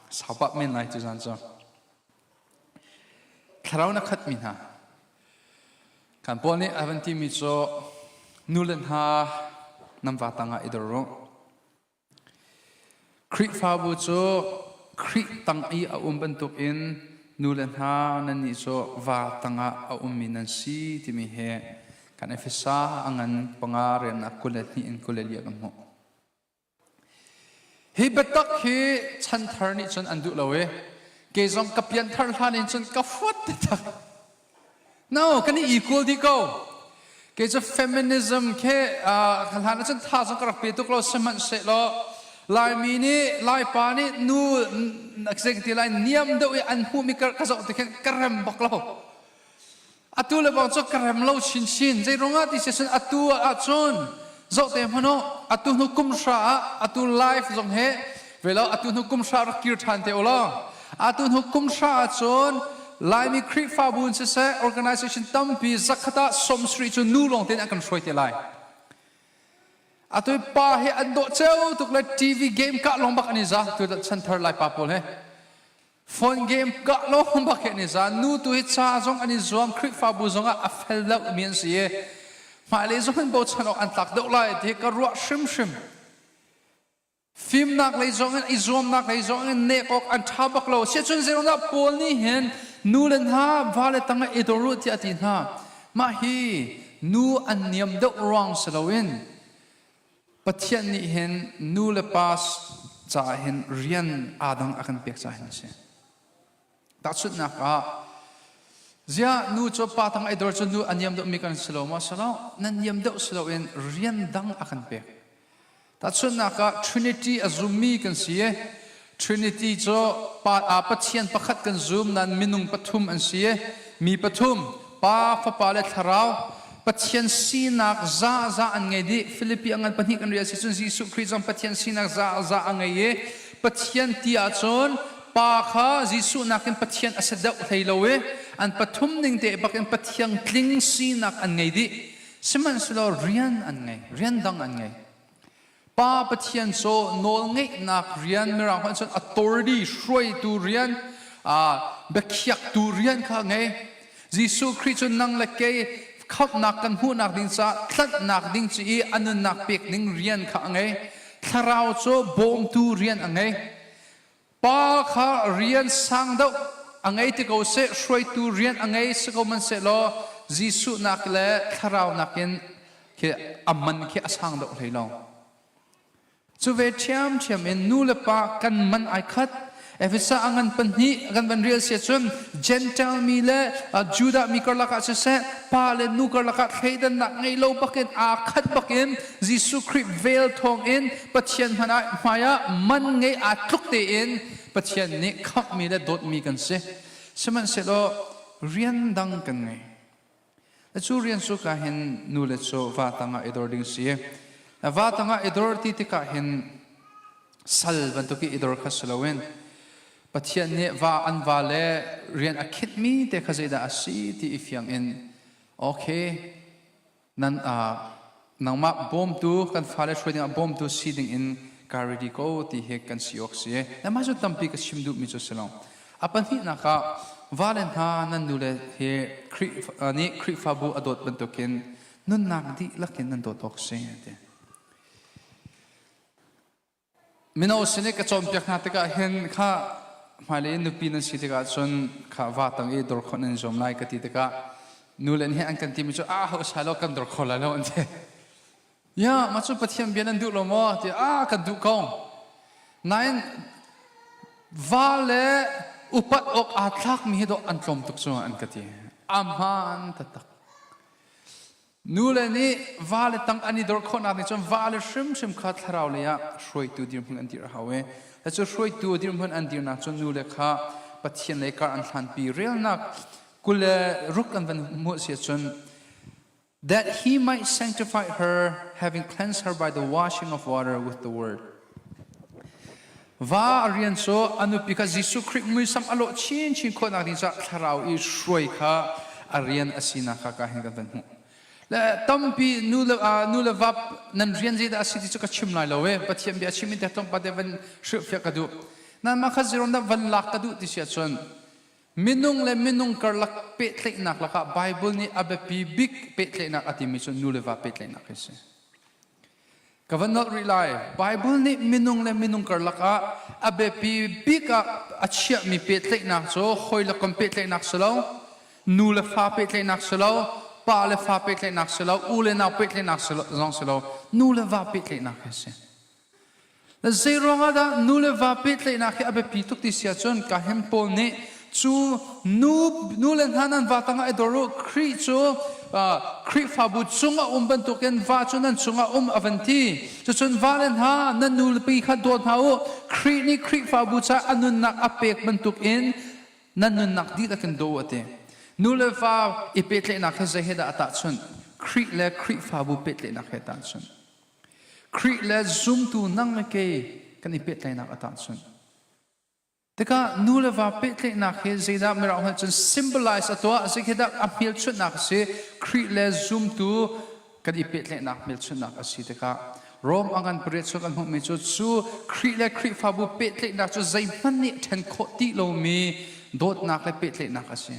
sau men lai tuzan cu. Thlarau na khatmi hna kan Paul nih a van timi cu nu le hna nan va tangah i dor u. Khrihfabu cu Khrih tang i a um bantukin nu le hna nannih cu va tangah a ummi nan si timi he kan Efesa a ngan panga riannak 22 in 24 kan hmuh. Hi biatak hi chanthar nih cun an duh lo i kei zong ka pianthar hlan in cun ka fuat taktak. No, kan i equal dih ko. Kei cu feminism khi uh, hlan ah cun tha zong ka rak pe tuk lo sihmanhsehlaw Laimi nih Laipa nih nu zei ti lai niam deuh i an hmuhmi ka zoh ti khin ka rem bak lo. Atu le bang cu ka rem lo chinchin. Zei ruangah ti si cun atu ahcun zoh te hmanh u atu hnu kum hra ah atu life zong he ve lo atu hnu kum hra rak kir ṭhan te u law atu hnu kum hra ahcun Laimi Khrihfabu in siseh organization tampi zakhat ah 70 cu nu lawng tein an kan hruai te lai. Atu pa hi an dawh ceu tuk le TV game kah lawng bak an i za tu chanthar Lai pa pawl he. Phone game kah lawng bak hi an i za. Nu tu hi ca zong an i zuam, Khrihfabu zong ah a fel deuh mi an si i hmailei zong in bochan awk an tlak deuh lai ti ka ruah hrimhrim. Fimnak lei zong in i zuamnak lei zong in nek awk an ṭha bak lo. Siacun zeiruangah Paul nih hin nu le hna va le tang ah i dor u tiah a ti hna. Mah hi nu an niam deuh ruang si loin Pathian nih hin nu le pa caah hin rian aa dang a kan pek caah hin a si. Tahchunhnak ah, ziah nu cu pa tang ai dor cu nu a niam deuhmi kan si lo maw? Si lo, nan niam deuh si loin rian dang a kan pek. Tahchunhnak ah, Trinity a zummi kan si i Trinity cu pa, Pathian pakhat kan zum nain minung pathum an si i mi pathum, Pa, Fapa le Thlarau, Pathian sinak zaza an ngei dih. Filipi a ngan pahnih kan rel si cun Jesuh Khrih zong Pathian sinak zaza a ngei i Pathian ti ahcun Pa kha Jesuh nakin Pathian a si deuh hlei lo i an pathum ning te bakin Pathian tling sinak an ngei dih. Sihmanhsehlaw rian an ngei, rian dang an ngei. Pa Pathian cu nawlngeihnak rian mirang hmanh cun authority hruaitu rian biakhiaktu rian kha a ngei. Jesuh Khrih cu nang le kei khamhnak kan hmuhnak ding caah tlanhnak ding ci i a nunnak pek ding rian kha a ngei. Thlarau cu bawmtu rian a ngei. Pa kha rian sang deuh a ngei ti ko seh, hruaitu rian a ngei si ko hmanhsehlaw Jesuh nak le thlarau nakin khi a man khi a sang deuh hlei lo. Cu ve ṭhiamṭhiam in nu le pa kan man ai khat. Efesa a ngan pahnih kan van rel si cun Gentile mi le Judah mi karlak ah siseh pa le nu karlak ah thleidannak ngei lo bakin aa khat bakin Jesuh Khrih vel thawngin Pathian hmanh ah hmaiah man ngei aa tluk tein Pathian nih khamhmi le dawtmi kan si. Sihmanhsehlaw rian dang kan ngei. Cu rian cu ka hin nu le cu va tangah i dor ding si. Va tangah i dor ti tikah hin sal bantuk i i dor kha si loin Pathian nih va an va le rian a khinhmi te kha zeidah a si ti i fiang in okay nan nangmah bawmtu kan fale hruai dingah bawmtu si ding in ka ready ko ti hi kan si awk si. Mah cu tampi ka chim duhmi cu si lo. A pahnihnak ah vale hna nan nule hi Khrih nih Khrihfabu a dawt bantukin nunnak dihlak in nan dawt awk si ti. Mino sin i ka cawnpiak hna tikah hin kha hmailei in nupi nan si tikah cun kha va tang i dawr khawh nan zuam lai ka ti tikah nu le nih an kan timi cu a ho sai lo kan dawr kho lai lo an ti. Ya, mah cu Pathian bia nan duh lo maw? Ti a kan duh ko. Nain va le upat awk aa thlakmi hi dawh an tlawm tuk cu an ka ti. A hmaan taktak. Nule nih vale tang an i dor khawhnak nih cun vale hrimhrim kha thlarau lei ah hruaitu dirhmun an dir a hau i cu hruaitu dirhmun an dirnak cu nule kha Pathian lei kar an hlanpi relnak 26 kan van hmuh si ahcun that he might sanctify her having cleansed her by the washing of water with the word. Va a rian cu a nupi kha Jesuh Khrih muisam a lawh chinchin khawhnak ding caah thlarau i hruai kha a rian a sinak kha ka hin kan van hmuh. Le tampi nu le nu le vap nan rian zeidah a si ti cu ka chim lai lo e. Pathian bia chim in te tlawmpal te van hrilhfiah ka duh. Nanmah kha ziron dah van lak ka duh ti si ahcun minung le minung karlak pehtlaihnak lakah Bible nih a biapi bik pehtlaihnak a timi cu nu le va pehtlaihnak hi a si. Ka van nolh rih lai. Bible nih minung le minung karlak ah a biapi bik ah a chiahmi pehtlaihnak cu hawi le kom pehtlaihnak si lo, nu le fa pehtlaihnak si lo, pa le fa pehtlaihnak si lo, u le nau pehtlaihnak zong si lo, nu le va pehtlaihnak hi a si. Zei ruangah dah nu le va pehtlaihnak hi a biapi tuk ti si ahcun ka hem Paul nih cu nu nu le hna nan va tangah i dor u Khrih cu Khrihfabu cungah um bantukin va cu nan cungah um a van ti. Cucun va le hna nan nupi kha dawt hna u Khrih nih Khrihfabu caah a nunnak a pek bantukin nan nunnak dihlak in daw u a ti. Nu le va i pehtlaihnak hi zei he dah a tahchunh? Khrih le Khrihfabu pehtlaihnak he tahchunh. Khrih le zumtu nang le kei kan i pehtlaihnak a tahchunh. Tikah nu le va pehtlaihnak hi zeidah mirang holh cun symbolize a tuah, zeidah a hmelchunhnak a si, Khrih le zumtu kan i pehtlaihnak hmelchunhnak a si tikah Rom a ngan pariat chung kan hmuhmi cu cu Khrih le Khrihfabu pehtlaihnak cu zeihmanh nih ṭhen khawh ti lomi dawtnak le pehtlaihnak a si.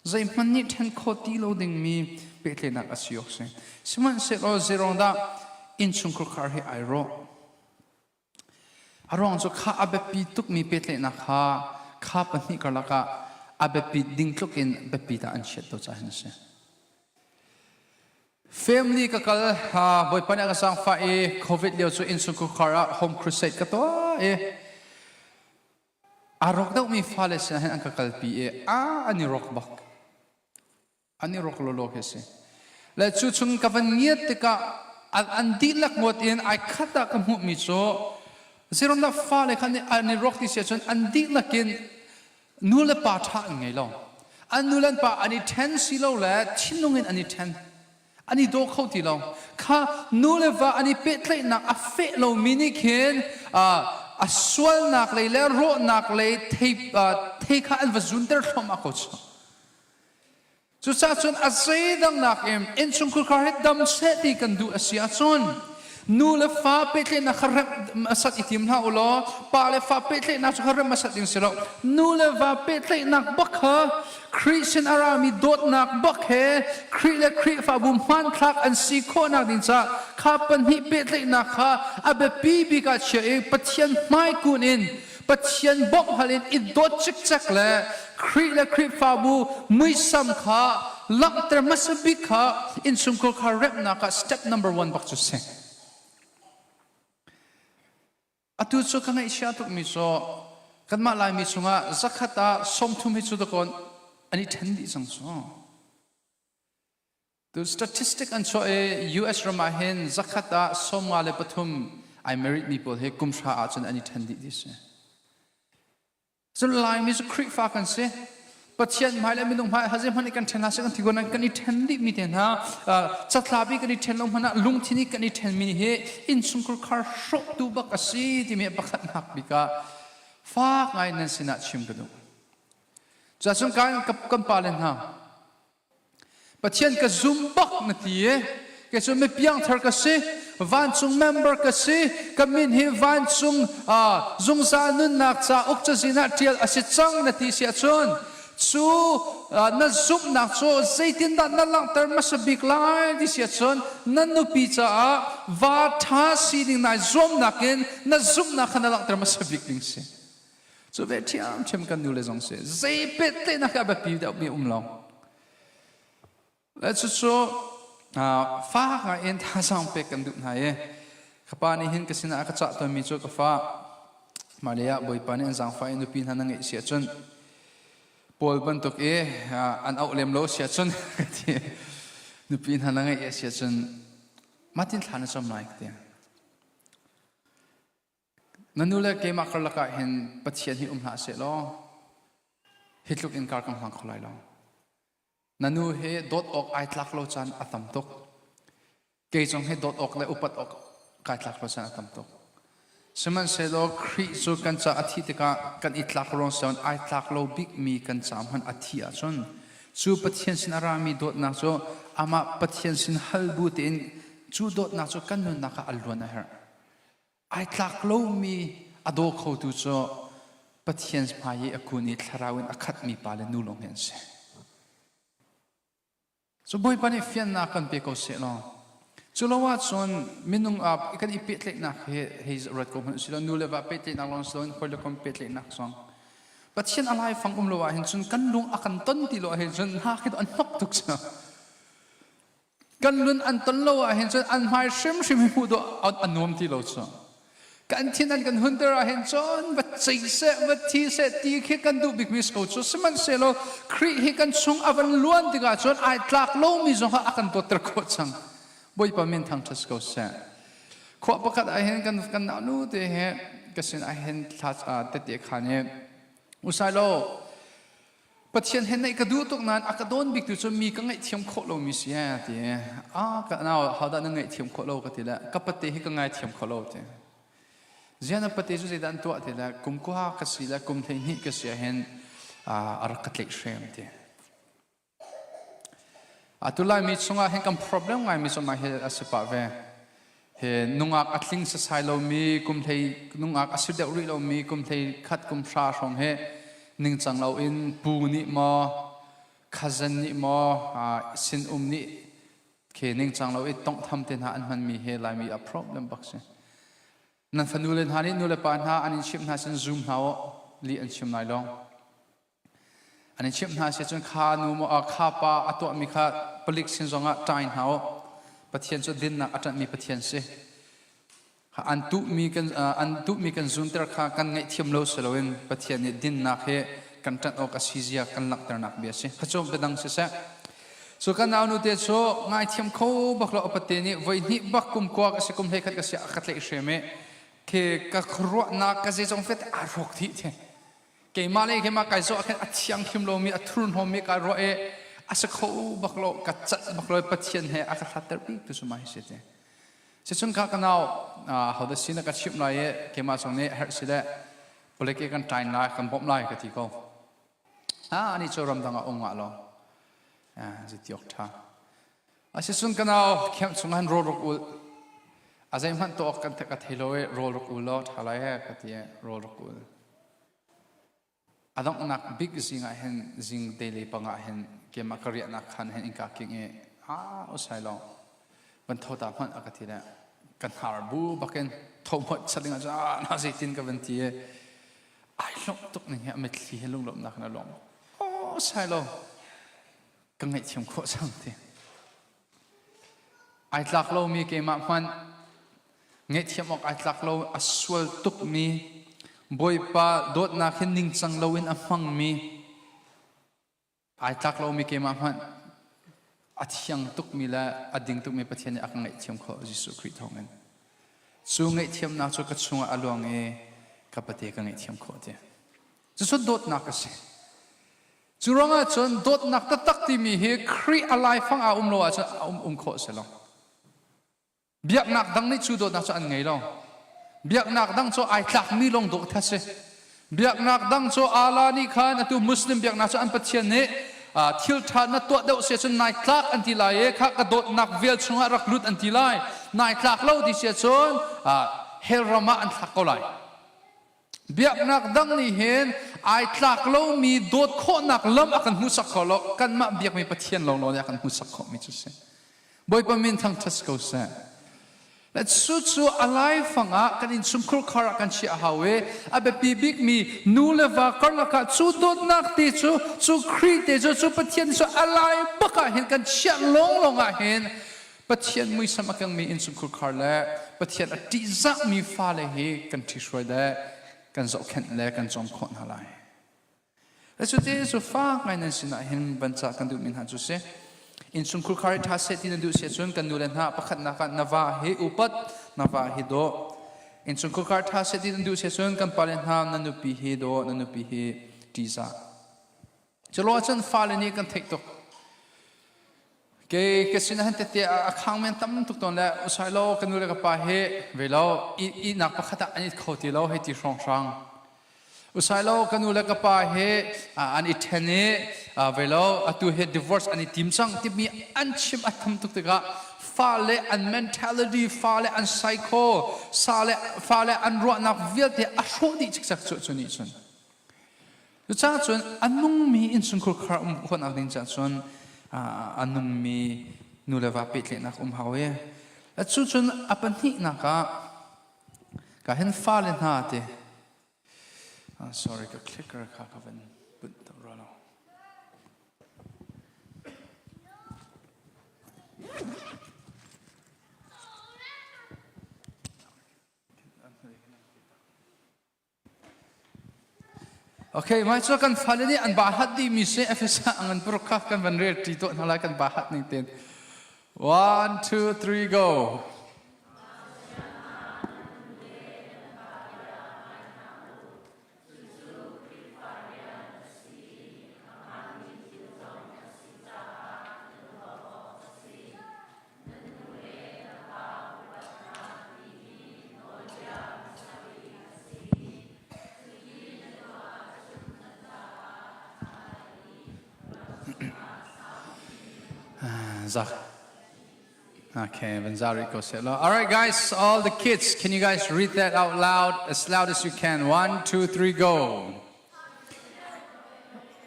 Zeihmanh nih ṭhen khawh ti lo dingmi pehtlaihnak a si awk si. Sihmanhsehlaw zeiruangdah innchungkhar hi ai rawh? A ruang cu kha a biapi tukmi pehtlaihnak kha kha pahnih karlak ah a biapit ding tluk in biapi dah an chiat lo caah hin a si. Family ka kal Bawipa nih a ka zaangfah i COVID lio cu innchungkhar ah home crusade ka tuah i Aa rawk deuhmi fale sinah hin an ka kalpi i a an i rawk bak. An i rawk lawlaw khi a si. Le cu chung ka van ngiat tikah an dihlak ngawt in ai khat ah ka hmuhmi cu zeiromdah fale kha an i rawk ti si ahcun an dihlak in nu le pa ṭha an ngei lo. An nu le an pa an i ṭhen si lo le thinlung in an i ṭhen. An i daw kho ti lo. Kha nu le va an i pehtlaihnak a feh lomi nih khin a sualnak lei le rawhnak lei thei, thei kha an va zunter thluahmah ko cu. Cucaah cun a zeidangnak in innchungkhar hi dam seh ti kan duh a si ahcun nu le fa pehtlaihnak kha remh asat i tim hlah u law pa le fa pehtlaihnak cu kha remh asat ding si lo. Nu le va pehtlaihnak bak kha Khrih sin a rami dawtnak bak he Khrih le Khrihfabu hmanthlak an si khawhnak ding caah kha pahnih pehtlaihnak kha a biapi bik ah chia i Pathian hmaikun in Pathian bawmh hal in i dawt cikcek le Khrih le Khrihfabu muisam kha langhter hmasa bik kha innchungkhar kha remhnak ah step number one bak cu si. Atu cu ka ngaihchia tukmi cu kanmah Laimi chungah zakhat ah 30 hi cu dakawn an i ṭhen dih cang cu. Tu statistic an chuah i US ram ah hin zakhat ah 53 ai married mi pawl hi kum hra ahcun an i ṭhen dih ti si. Cun Laimi cu Khrihfa kan si. Pathian hmai le minung hmai haze hmanh i kan ṭhen hna seh kan ti ko nain kan i ṭhen dihmi te hna catlap i kan i ṭhen lo hmanh ah lungthin i kan i ṭhenmi hi innchungkhar khar hrawhtu bak a si timi pakhatnak bik ah faak ngai nan sinah chim ka duh. Cuacun kan pa le hna Pathian ka zum bak na ti i kei cu mi piangthar ka si vancung member ka si ka min hi vancung zungzal nunnak cauk cazin ah ṭial a si cang na ti si ahcun cu na zumhnak cu zeitindah na langhter hmasa bik lai ti si ahcun na nupi caah va ṭha sining nai zuamnak in na zumhnak kha na langhter hmasa bik ding si. Cu ve ṭhiamṭhiam kan nu le zong si. Zei pehtlaihnak hi a biapi deuhmi um lo. Le cucu faak ngai in thazaang pek kan duh hna i ka pa nih hin ka sinah a ka cah tawnmi cu ka fa hmailei ah Bawipa nih an zaangfah i nupi hna na ngeih si ahcun Paul bantuk i an auh lem lo si ahcun ka ti. Nupi hna na ngeih a si ahcun mahtin thla na cam lai ka ti. Na nu le keimah karlak ah hin Pathian hi um hlah seh law hi tluk in kar kan hlang kho lai lo. Na nu hi dawt awk ai tlak lo caan a tam tuk. Kei zong hi dawt awk le upat awk kai tlak lo caan a tam tuk. Sihmanhsehlaw Khrih cu kan ca a thih tikah kan i tlak ruang siloin ai tlak lo bikmi kan ca hmanh a thih ahcun cu Pathian sin a rami dawtnak cu amah Pathian sin hal bu tein cu dawtnak cu kan nunnak ah a luan a herh. Ai tlak lomi a daw khotu cu Pathian hmai i a kun i thlarau in a khatmi pa le nu lawng hi an si. Cu Bawipa nih fiannak kan pe ko seh law cu lo ahcun minung ah kan i pehtlaihnak hi hei ruat ko hmanh usih law nu le va pehtlaihnak lawng si loin hawi le kom pehtlaihnak zong Pathian a laifang um lo ahhin cun kan lung a kan ton ti lo ahhin cun hna khi an hnok tuk cu. Kan lun an ton lo ahhin cun an hmai hrimhrim hi hmuh dawh a nuam ti lo cu. Kan thin an kan hunter ahhin cun va cei seh, va thi seh ti khi kan duh bikmi si ko cu. Sihmanhsehlaw Khrih hi kan chung a van luan tikah cun ai tlak lomi zong kha a kan dawtter khawh cang. Bawipa min thangṭhat si ko seh. Khua pakhat ahhin kan kan nu te he ka sin ahhin thla tete khan i usailo Pathian he naih ka duh tuk nain a ka dawn bik tu cu mi ka ngaihthiam khawh lomi si ee ti. Ah ka nau hodah na ngaihthiam khawh lo ka ti le ka pate hi ka ngaithiam kho lo ti. Zian a pate cu zeidah an tuah ti le kum kua ka si le kum 12 ka si ahhin a rak ka tlaih hrem ti. Atu Laimi chungah hin kan problem ngaimi cu mah hi a si pah ve. He nungak a tling sasai lomi kum hlei nungak a si deuh rih lomi kum hlei khat kum hra hrawng he ningcang loin pu nih maw cousin nih maw sin um nih khi ningcang lo i tonghtham te hna an hmanmi he Laimi a problem bak si. Nan fanu le hna nih nu le pa hna an in chimh hna sin zoom hna u li an chim lai lo. An in chimh hna si cun kha nu maw kha pa a tuahmi kha palik sin zongah ṭai hna u. Pathian cu dinnak a ṭanhmi Pathian si. An tuhmi kan an tuhmi kan zunter kha kan ngaihthiam lo si loin Pathian nih dinnak hi kan ṭanh awk a si zia kan langhternak bia a si. Kha cu biadang siseh. Cu kan nau nute cu ngaithiam kho bak lo a pate nih voi hnih bak kum kuak a si kum hlei khat ka si a ka tlaih hrem i khi ka khuaruahnak ka zeizong vialte aa rawk dih the. Keimah le keimah kai zawh ah khin a thianghlim lomi a thurhnawmmi kai ruah i a si kho bak lo ka cat bak lo Pathian he a ka hlatter bik tu cu mah hi si te. Sicun kha ka nau hodah sin a ka chimh lai i keimah zong nih herh si le palik i kan ṭain lai kan bawmh lai ka ti ko. Ah ani cu ramdang ah um ngah lo. Zitiok ṭha. Asicun ka nau camp chung han rawl ruk ul. A zeihmanh tuah kan ka thei lo i rawl ruk ul law ṭha lai he ka ti i rawl ruk ul. A donghnak bik zing ah hin zing te le pang ah hin keimah ka riahnak khan hin innka king i ah usai lo van tho ta hmanh a ka ti le ka hnar bu bakin tho hmanh saling ah cun ah na zeitin ka van ti i ai lawmh tuk ning hi a mitthli he lunglawmhnak in a lawm. Oh sai lo ka ngaihthiam khawh cang ti. Ai tlak lomi keimah hmanh ngaihthiam awk ai tlak lo a sual tukmi Bawipa dawtnak hi ningcang loin a hmangmi ai tlak lomi keimah hmanh a thiang tukmi le a ding tukmi Pathian nih a ka ngaihthiam khawh Jesuh Khrih thawngin. Cu ngaihthiamnak cu ka chungah a luang i ka pate ka ngaihthiam khawh ti. Cucu dawtnak a si. Cu ruangah cun dawtnak taktak timi hi Khrih a laifang ah um lo ahcun a um um khawh si lo. Biaknak dang nih cu dawtnak cu an ngei lo. Biaknak dang cu ai tlakmi lawng dawt kha si. Biaknak dang cu Allah nih khan atu Muslim biaknak cu an Pathian nih thil ṭha na tuah deuh si ahcun nai tlak an ti lai i kha ka dawtnak vel chungah rak lut an ti lai. Nai tlak lo ti si ahcun hell ram ah an thlak ko lai. Biaknak dang nih hin ai tlak lomi dawt khawhnak lam a kan hmuhsak kho lo. Kanmah biakmi Pathian lawnglawng nih a kan hmuhsak khawhmi cu si. Bawipa min thangṭhat si ko seh. Le cucu a laifang ah kan innchungkhur khar ah kan chiah a hau i a biapi bikmi nu le va karlak ah cu dawtnak te cu cu Khrih te cu cu Pathian cu a lai bak ah hin kan chiah lawnglawng ah hin Pathian muisam a kengmi innchungkhur khar le Pathian a ṭihzahmi fale hi kan ṭhihruai le kan zohkhenh le kan cawm khawh hna lai. Le cu te cu fak ngai nan sinah hin van cah kan duhmi hna cu si. Innchungkhur khar hi ṭha seh ti na duh si ahcun kan nu le hna pakhatnak ah na va hi upat, na va hi daw. Innchungkhur khar ṭha seh ti na duh si ahcun kan pale hna na nupi hi daw, na nupi hi ṭihzah. Culo ahcun fale nih kan theih tuk. Kei ka sin han tete a khang men tam tuk tawn le usai lo ka nu le ka pa hi ve lo ihnak pakhat ah an it kho ti lo hei ti hrawng hrang. Usai lo ka nu le ka pa hi an i ṭhen i ve lo atu hi divorce an i tim cang timi an chim a tam tuk tikah fale an mentality fale an psycho sale fale an ruahnak vialte a hrawh dih cikcek cu cu nih cun. Cucaah cun a nungmi innchungkhar khar um khawhnak ding caah cun a nungmi nu le va pehtlaihnak um hau i cu cun a pahnihnak ah ka hin fale hna te sorry ka clicker kha ka van put rua lo. Okay, mai cu kan fale nih an bahat dihmi si Efesa ang an paruk kha kan van rel ṭi tuah hna lai kan bahat ning tein. One, two, three, go. Zak. Okay, Vanzari ko seh All right, guys, all the kids, can you guys read that out loud as loud as you can? One, two, three, go.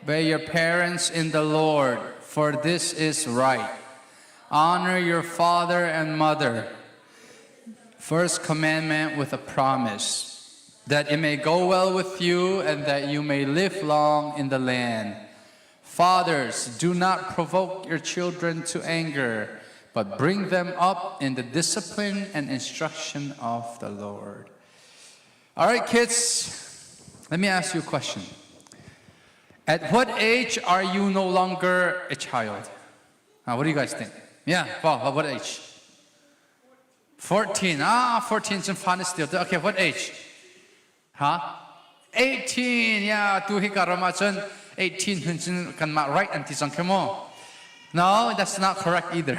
Obey your parents in the Lord, for this is right. Honor your father and mother. First commandment with a promise that it may go well with you and that you may live long in the land. Fathers, do not provoke your children to anger, but bring them up in the discipline and instruction of the Lord. All right, kids, let me ask you a question. At what age are you no longer a child? Uh, what do you guys think? Yeah, Paul, what age? 14. Ah, 14 is fun still. Okay, what age? Huh? 18. Yeah, tu hi karama chun 18 hun chun kan ma right anti chang khemo. No, that's not correct either.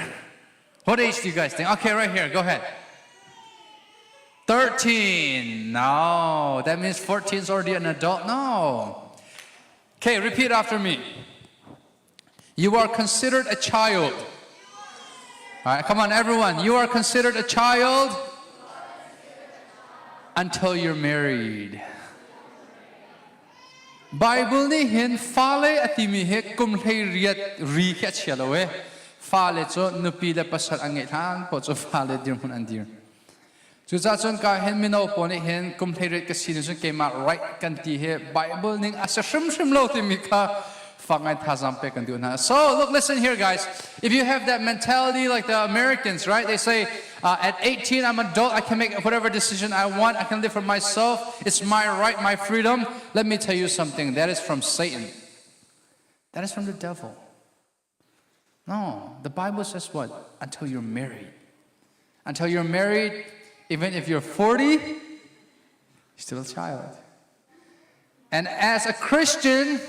What age do you guys think? Okay, right here. Go ahead. 13. No, that means 14 is already an adult. No. Okay, repeat after me. You are considered a child. All right, come on, everyone. You are considered a child until you're married. Bible nih hin fale a timi hi kum hlei riat ri khi a chia lo e. Fale cu nupi le pasal an ngeih hlan paoh cu fale dirhmun an dir. Cucaah cun ka hin mino pawl nih hin kum hleiriat ka si cun keimah right kan ti hi Bible ning a si hrimhrim lo timi kha fak ngai thazaang pek kan duh hna. So look, listen here guys. If you have that mentality like the Americans, right? They say uh, at 18 I'm adult, I can make whatever decision I want, I can live for myself. It's my right, my freedom. Let me tell you something. That is from Satan. That is from the devil. No, the Bible says what? Until you're married. Until you're married, even if you're 40, you're still a child. And as a Christian,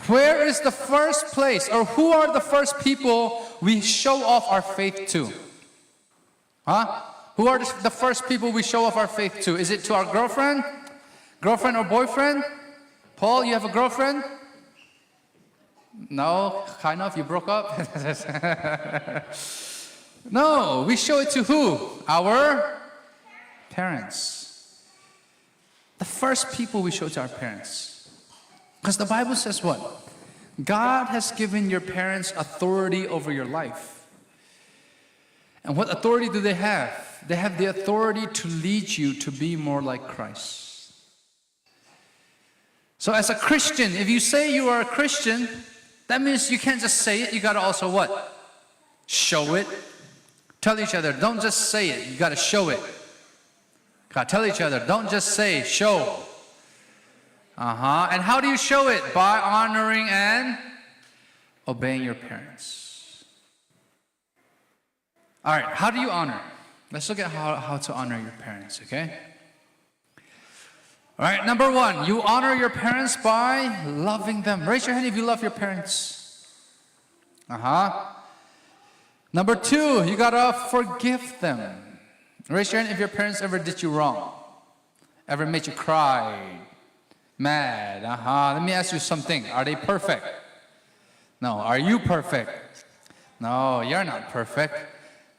where is the first place or who are the first people we show off our faith to? Huh? Who are the first people we show off our faith to? Is it to our girlfriend? Girlfriend or boyfriend? Paul, you have a girlfriend? No, kind of. You broke up? no, we show it to who? Our parents. The first people we show to our parents. Because the Bible says what? God has given your parents authority over your life. And what authority do they have? They have the authority to lead you to be more like Christ. So, as a Christian, if you say you are a Christian, that means you can't just say it, you gotta also what? Show it. Tell each other, don't just say it, you gotta show it. God, tell each other, don't just say, show. Uh huh. And how do you show it? By honoring and obeying your parents. All right, how do you honor? Let's look at how to honor your parents, okay? All right, number one, you honor your parents by loving them. Raise your hand if you love your parents. Uh huh. Number two, you gotta forgive them. Raise your hand if your parents ever did you wrong, ever made you cry, mad. Uh huh. Let me ask you something. Are they perfect? No. Are you perfect? No, you're not perfect.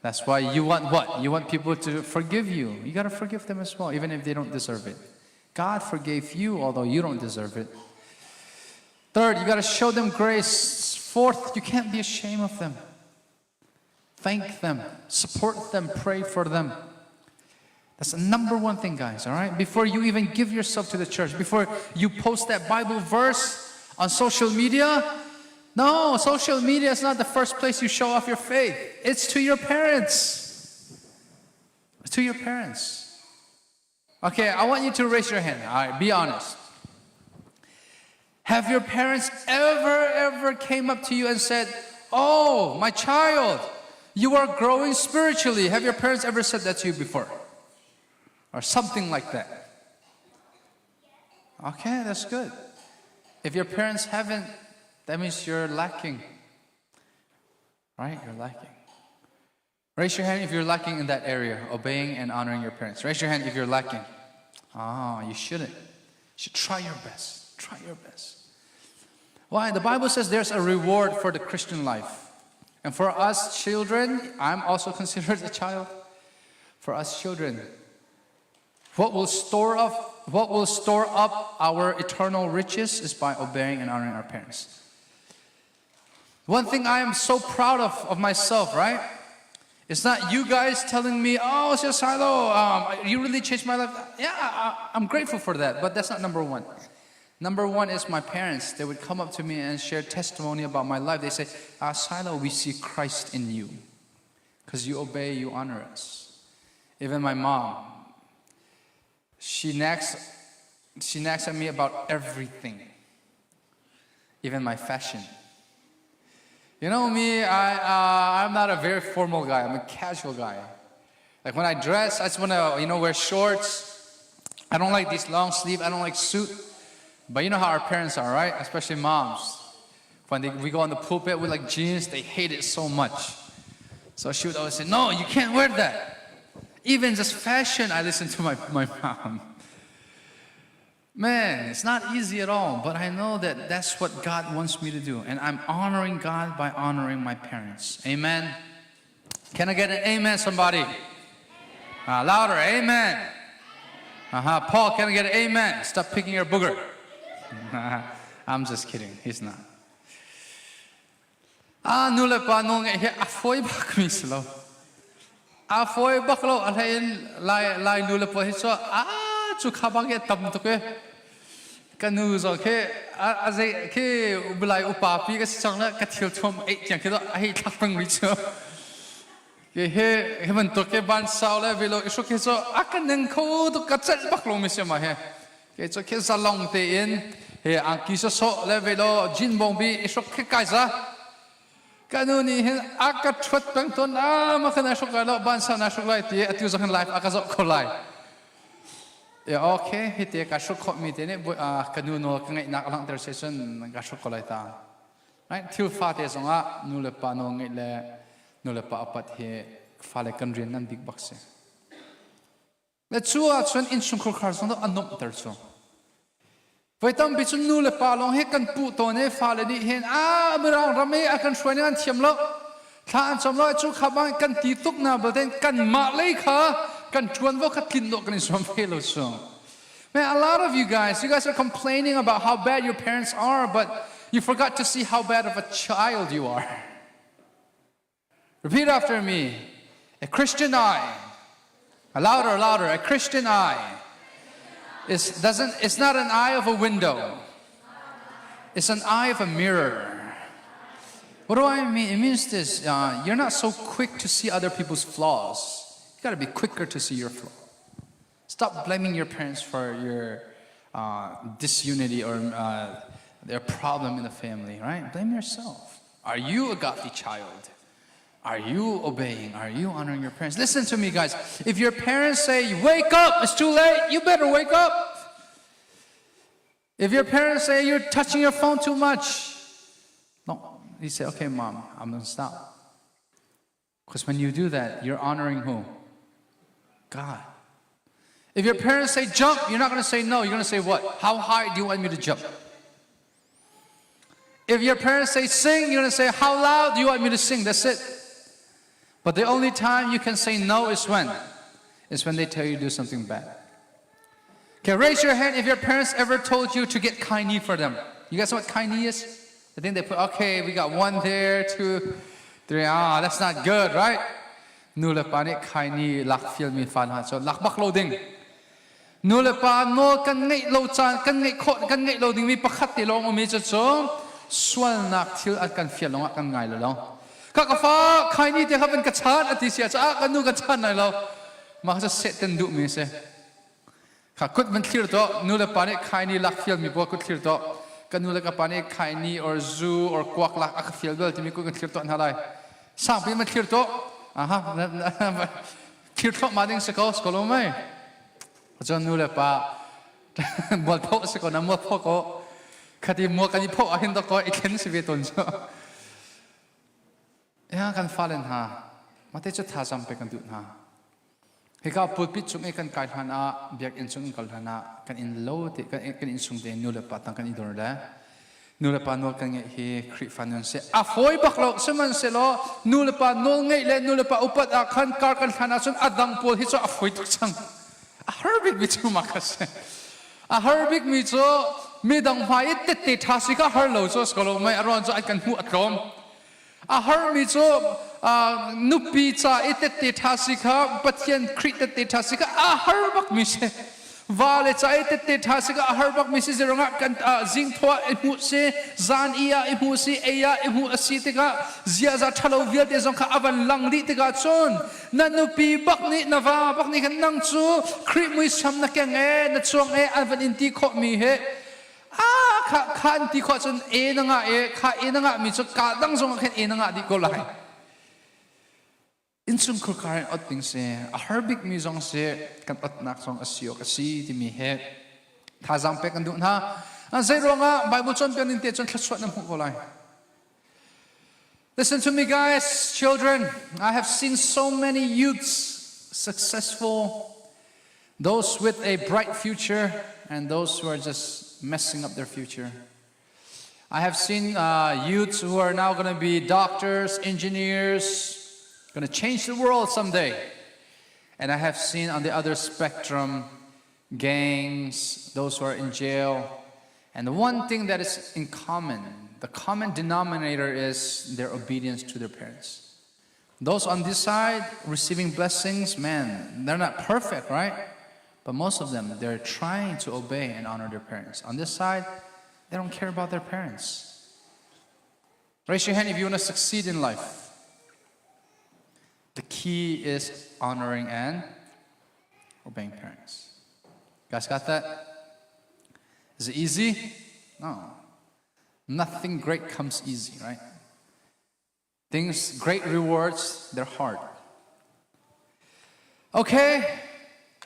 That's why you want what? You want people to forgive you. You got to forgive them as well, even if they don't deserve it. God forgave you, although you don't deserve it. Third, you got to show them grace. Fourth, you can't be ashamed of them. Thank them, support them, pray for them. That's the number one thing, guys, all right? Before you even give yourself to the church, before you post that Bible verse on social media, no, social media is not the first place you show off your faith. It's to your parents. It's to your parents. Okay, I want you to raise your hand. All right, be honest. Have your parents ever, ever came up to you and said, Oh, my child, you are growing spiritually? Have your parents ever said that to you before? Or something like that? Okay, that's good. If your parents haven't, that means you're lacking. Right? You're lacking. Raise your hand if you're lacking in that area, obeying and honoring your parents. Raise your hand if you're lacking. Ah, you shouldn't. You should try your best. Try your best. Why? The Bible says there's a reward for the Christian life. And for us children, I'm also considered a child. For us children, what will store up, what will store up our eternal riches is by obeying and honoring our parents. One thing I am so proud of myself, right? It's not you guys telling me, oh, Silo, you really changed my life. Yeah, I'm grateful for that, but that's not number one. Number one is my parents. They would come up to me and share testimony about my life. They say, ah, Silo, we see Christ in you because you obey, you honor us. Even my mom, she nags at me about everything, even my fashion. You know me, I'm not a very formal guy. I'm a casual guy. Like when I dress, I just want to wear shorts. I don't like these long sleeve. I don't like suit. But you know how our parents are, right? Especially moms. When we go on the pulpit with like jeans, they hate it so much. So she would always say, "No, you can't wear that." Even just fashion, I listen to my mom. Man, it's not easy at all, but I know that that's what God wants me to do. And I'm honoring God by honoring my parents. Amen. Can I get an amen, somebody? Louder, amen. Paul, can I get an amen? Stop picking your booger. I'm just kidding. He's not. Ah, nu le pa nawl ngaih hi a fawi bak mi si lo. A fawi bak lo a hlei in Lai nu le pa hi cu a cu kha bang tam tuk e. Ka nu zong khi a zei khi bulai upa pi ka si cang la ka thil thuam ei tiang khi a hei thlak peng ri cu. Ke he he bantuk ke ban sau le velo i hruk hi cu a ka neng kho tuk ka celh bak lo mi si ma he. Ke cu khi zalong tein he angki sawsawh le velo jean bong bi i hruk khi kai za. Ka nu nih hin a ka ṭhuat peng tawn a ma khan ai hruk lai lo ban sau na hruk lai ti atu zong hin live a ka zoh kho lai. Ya okay hi te ka hruk khawh mi te nih ka nu nawl ka ngaihnak a langhter se cun ka hruk ko lai ta. Right? Thil fate zongah nu le pa nawl ngaih le nu le pa upat hi fale kan rian nan bik bak si. Le cu ahcun innchungkhar khar zong a nuamhter cu. Voi tampi cu nu le pa lawng hi kan puh tawn i fale nih hin a mirang ram i a kan hruai ning an thiam lo thla an cam lo cu kha bang kan ti tuk na baten kan mah lei kha kan ṭuanvo kha tlin dawh kan i zuam ve lo cu. Man, a lot of you guys are complaining about how bad your parents are, but you forgot to see how bad of a child you are. Repeat after me. A Christian eye. Louder, louder. A Christian eye is doesn't it's not an eye of a window. It's an eye of a mirror. What do I mean? It means this you're not so quick to see other people's flaws. You got to be quicker to see your flaw. Stop blaming your parents for your disunity or their problem in the family, right? Blame yourself. Are you a godly child? Are you obeying? Are you honoring your parents? Listen to me, guys. If your parents say, Wake up, it's too late, you better wake up. If your parents say you're touching your phone too much, no, you say, Okay, mom, I'm gonna stop. Because when you do that, you're honoring who? God. If your parents say jump, you're not going to say no. You're going to say what? How high do you want me to jump? If your parents say sing, you're going to say how loud do you want me to sing? That's it. But the only time you can say no is when? Is when they tell you to do something bad. Okay, raise your hand if your parents ever told you to get kaini for them. You guys know what kaini is? I think they put, okay, we got one there, two, three. Ah, that's not good, right? Nu le pa nih khaini lak fialmi fa hna cu lak bak lo ding. Nu le pa nawl kan ngeih lo caan kan ngeih khawh kan ngeih lo dingmi pakhat te lawng umi cu cu sualnak thil an kan fial lawngah kan ngai lo lo. Ka ka fa khaini te kha van ka chan a ti sia caah ka nu ka chan lai lo. Mah cu sehten duhmi a si. Kha kut van thlir to nu le pa nih khaini lak fialmi pawl kut thlir to ka nu le ka pa nih khaini or zu or kuak lak a ka fial bal timi kut kan thlir to hna lai. Sangpi man thlir to. Aha thlir thluahmah ding si ko si ko lo mei. Cun nu le pa mualpho si ko na mualpho ko khati mual kan i pho ahhin dok ko i thlen si ve tawn cu. Ya kan fale hna mate cu thazaang pe kan duh hna. Hika pulpit cung i kan kai hlan ah biakinn chung in kal hlan ah kan inn lo te kan kan inn chung te nu le pa tang kan i dor le nu le pa nawl kan ngeih hi Khrihfa nun si a fawi bak lo sihmanhsehlaw nu le pa nawl ngeih le nu le pa upat ah khan kar kan hlan ahcun a dang pawl hi cu a fawi tuk cang a har bik mi cu mah kha si a har bik mi cu midang hmai i tette ṭha si kha har lo cu a si ko lo mei a ruang cu an kan hmuh a tlawm A harmi cu nupi ca i tette ṭha si kha Pathian Khrih tette ṭha si kha a har bakmi si. Vale ca i tette ṭha si kha a har bakmi si zerongah kan zingthaw ah i hmuh si, zan i ah i hmuh si, ei ah i hmuh a si tikah ziaza ṭhalo vialte zong kha a van lang dih tikah cun na nupi bak nih na va bak nih khan nang cu Khrih muisam na keng e na chuang e an van in ti khawhmi hi Ah kha kha an ti khawh cun e na ngah e kha e na ngah mi cu ka dang zong ah khin e na ngah dih ko lai. Innchungkhar khar in ot ding si a har bik mi zong si kan otnak zong a si awk a si timi he thazaang pek kan duh hna. Zei ruangah Bible cawnpiak ning te cun thluachuah na hmuh ko lai. Listen to me guys, children. I have seen so many youths successful those with a bright future and those who are just messing up their future. I have seen uh, youths who are now going to be doctors, engineers, going to change the world someday. And I have seen on the other spectrum gangs, those who are in jail. And the one thing that is in common, the common denominator is their obedience to their parents. Those on this side receiving blessings, man, they're not perfect, right? But most of them, they're trying to obey and honor their parents. On this side, they don't care about their parents. Raise your hand if you want to succeed in life. The key is honoring and obeying parents. You guys got that? Is it easy? No. Nothing great comes easy, right? Things, great rewards, they're hard. Okay.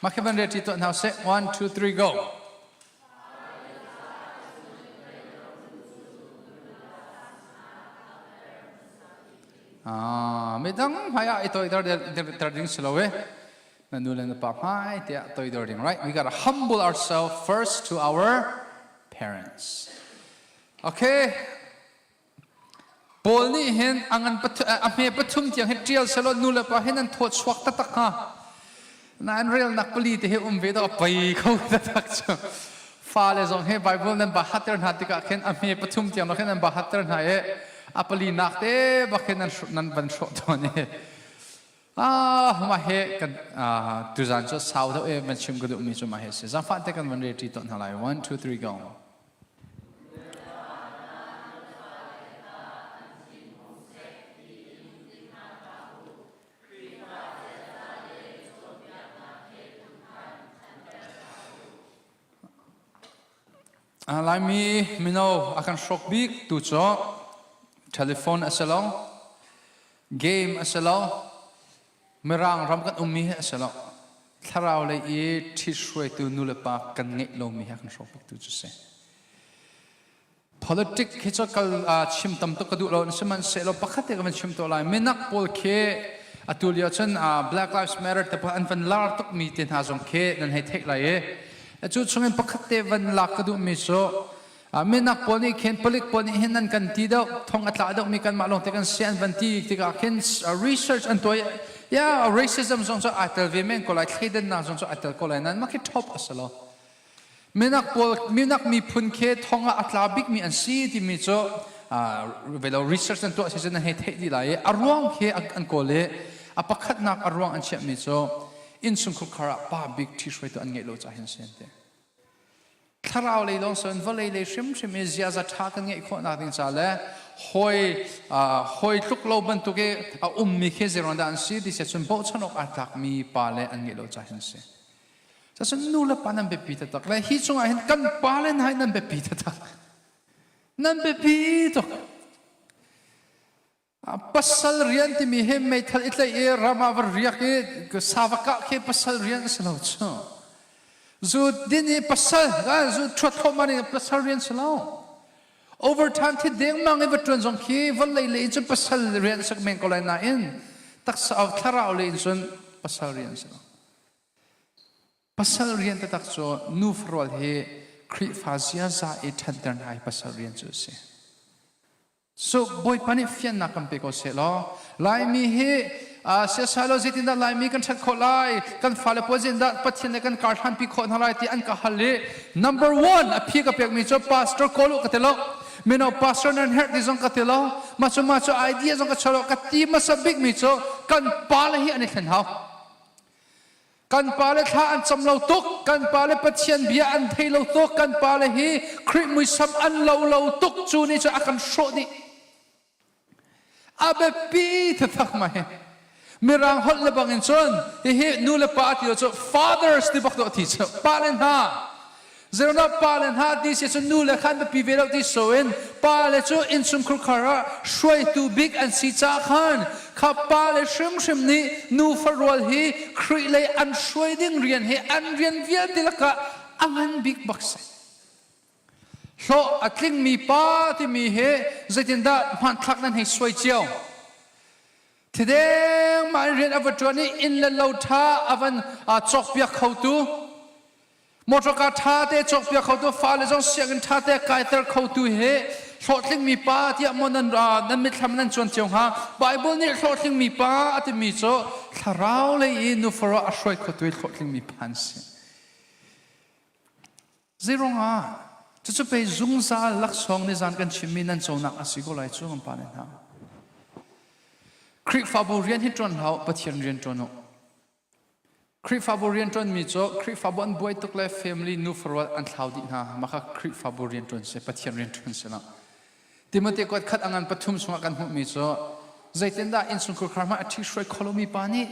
Makhavan reti to now say one, two, three, go. Ah, midang hmai ah i toidor der ding si lo e. Na nu le na pa hmai tiah toidor ding, right? We gotta humble ourselves first to our parents. Okay. Paul nih hin a ngan a hme pathum tiang hi ṭial selaw nu le pa hin an thawt chuak taktak hnga. Nain relnak pali te hi um ve dawh a pei kho taktak cu. Fale zong hi Bible nan ba hatter hna tikah khin a hme pathum tiang lo khin nan ba hatter hna i a pali nak te bak hin nan nan van hrawh tawn i ah mah he kan tuzan cu sau deuh e van chim ka duhmi cu mah he si zangfah te kan van re ṭi tawn hna lai 1 2 3 go Laimi mino a kan hrawk bik tu cu telephone a si lo. Game a si lo. Mirang ram kan ummi hi a si lo. Thlarau lei i ṭhithruaitu nu le pa kan ngeih lomi hi a kan hrawk biktu cu si. Politic hi cu kal chim tam tuk ka duh lo. Sihmanhsehlaw pakhat te ka van chim tuah lai. Minak pawl khi atu lio cun Black Lives Matter te pawl an van lar tukmi te hna zong khi nan hei theih lai i cu chungin pakhat te van lak ka duhmi cu minak pawl nih khin palik pawl nih hin an kan ti deuh thong a tla deuhmi kanmah lawng te kan si an van ti tikah khin research an tuah yeah racism zong cu aa tel ve men ko lai thleidannak zong cu aa tel ko lai nain mah khi top a si lo. Minak pawl minak miphun khi thong ah a tla bikmi an si timi cu velo research an tuah si cun an hei theih dih lai i a ruang khi an kawl i a pakhatnak a ruang an chiahmi cu innchungkhar khar ah pa bik ṭhihruaitu an ngeih lo caah hin si an ti. Thlarau lei lawng si vawlei lei hrimhrim i ziaza ṭha kan ngeih khawhnak ding ca le hawi hawi tluk lo bantuk i a ummi khi zeiruang dah an si ti si cun bochan awk aa tlakmi pa le an ngeih lo caah hin si. Cun nu le pa nan biapi taktak le hi chungah hin kan pa le hna hi nan biapi taktak. Nan biapi tuk. Pasal rian timi hi meithal i tlaih i ram ah va riak i sa va kah khi pasal rian a si lo cu. Zu din i pasal, zu ṭhuat thluahmah in pasal rian si lo. Overtime thi dengmang i va ṭuan zong khi vawlei lei in cun pasal rian a si men ko lai nain taksa thlarau lei in cun pasal rian a si lo. Pasal rian taktak cu nufarual hi Khrihfa ziaza i ṭhanter hna hi pasal rian cu a si. So Bawipa nih fiannak kan pe ko seh law Laimi hi siasai lo zeitindah Laimi kan ṭhat khawh lai kan fale pawl zeitindah Pathian nih kan kar hlanpi khawh hna lai ti an ka hal i number one a phi ka pekmi cu pastor kawl u ka ti lo mino pastor nan herh ti zong ka ti lo mah cu mah cu idea zong ka chuah lo ka ti hmasa bikmi cu kan pale hi an i thlen hau. Kan pale thla an cam lo tuk, kan pale Pathian bia an thei lo tuk, kan pale hi Khrih muisam an lo lo tuk cu nih cun a kan hrawh dih. A biapi taktak mai. Mirang holh le bangin cun hihi nu le pa a ti lo cu fathers ti bak dawh ti cu pa le hna Zeirangah pa le hna ti si cun nu le khan biapi ve lo ti so in pa le cu innchungkhur khar ah hruaitu bik an si caah khan kha pa le hrimhrim nih nu farual hi Khrih lei an hruai ding rian hi an rian vialte lakah a ngan bik bak si. Hlawh a tlingmi pa timi hi zeitindah hmanthlak nan hei suai cio. Thideng mah in rian a va ṭuan i inn le lo ṭha a van cawkpiak khotu Motorka ṭha te cawkpiak khotu fale zong sianginn ṭha te kaiter khotu hi hlawhtlingmi pa tiah maw nan nan mitthlam nan cuan cio hnga Bible nih hlawhtlingmi pa a timi cu thlarau lei i nufaro a hruai khotu hi hlawhtlingmi pa an si. Zeiruangah cucu pei zungzal laksawng nizan kan chimmi nan conak a si ko lai cu kan pa le hna. Khrihfabu rian hi ṭuan hlah u, Pathian rian ṭuan u. Khrihfabu rianṭuanmi cu Khrihfabu an buai tuk le family nufarual an thlau dih hna. Mah kha Khrihfabu rianṭuan si, Pathian rianṭuan si lo. Timote kuat khat a ngan pathum chungah kan hmuhmi cu zeitindah innchungkhar khar hmanh a ṭhihruai kho lomi pa nih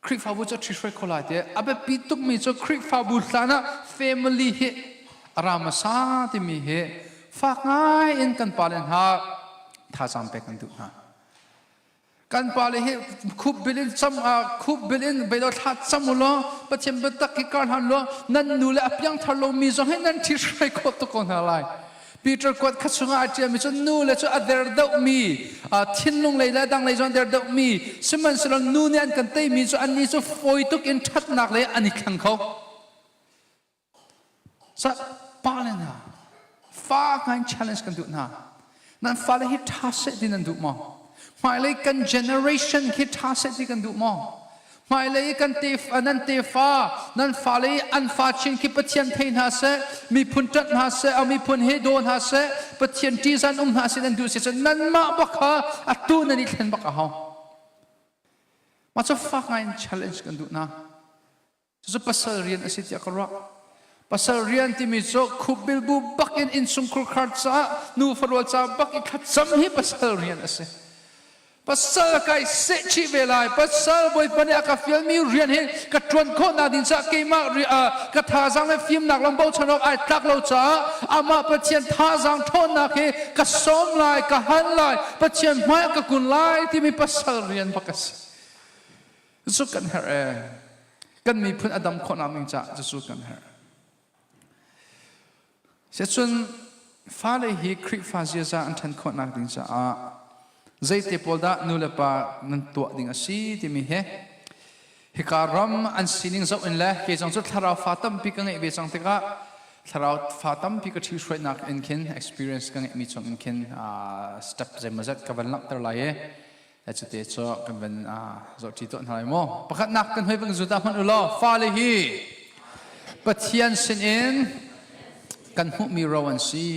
Khrihfabu cu a ṭhihruai kho lai ti a biapi tukmi cu Khrihfabu hlan ah family hi a ra hmasa timi hi fak ngai in kan pale hna thazaang pek kan duh hna. Kan pale hi khup bil in cam khup bil in beilo thla cam u law Pathian biatak hi kar hlan law nan nu le a piangthar lomi zong hi nan ṭhi hruai khawh tuk ko hna lai. Peter kuat kha chungah a ṭialmi cu nu le cu a der deuhmi thinlung lei le dang lei zong der deuhmi sihmanhsehlaw nu nih an kan teimi cu annih cu fawi tuk in ṭhatnak lei an i thleng kho. Pa le hna, fa ngai challenge kan duh hna. Nan fale hi ṭha seh ti nan duh maw? Hmailei kan generation khi ṭha seh ti kan duh maw? Hmailei kan tefa, nan tefa, nan fale i an fa chin khi Pathian thei hna seh, miphun ṭanh hna seh, a miphun he daw hna seh, Pathian ṭihzan um hna seh nan duh si cun nanmah bak kha atu nan i thlen bak a hau. Mah cu fak ngai in challenge kan duh hna. Cucu pasal rian a si tiah ka ruah. Pasal rian timi cu khupbil bu bak in innchungkhur khar caah nu farual ca bak i thlacam hi pasal rian a si. Pasal kai seh chih ve lai. Pasal Bawipa nih a ka fialmi rian hi ka ṭuan khawhnak ding caah keimah ka thazaang le fimnak lam bochan awk ai tlak lo caah amah Pathian thazaang ṭhawnnak hi ka sawm lai, ka hal lai, Pathian hmai ah ka kun lai timi pasal rian bak a si. Cucu kan herh ee. Kan miphun a dam khawhnak ding caah cucu kan herh. Siacun fale hi Khrihfa ziaza an ṭhan khawhnak ding caah zeite pawl dah nu le pa nan tuah ding a si timi hi hika ram an sining zoh in le kei zong cu thlarau fa tampi ka ngeih ve cang tikah thlarau fa tampi ka ṭhihruainak in khin experience ka ngeihmi chung in khin step zeimawzat ka van langhter lai i cute cu kan van zohṭi tuah hna lai mu. Pakhatnak kan hoi van zu ta hmanh u law fale hi Pathian sinin kan hmuhmi ro an si.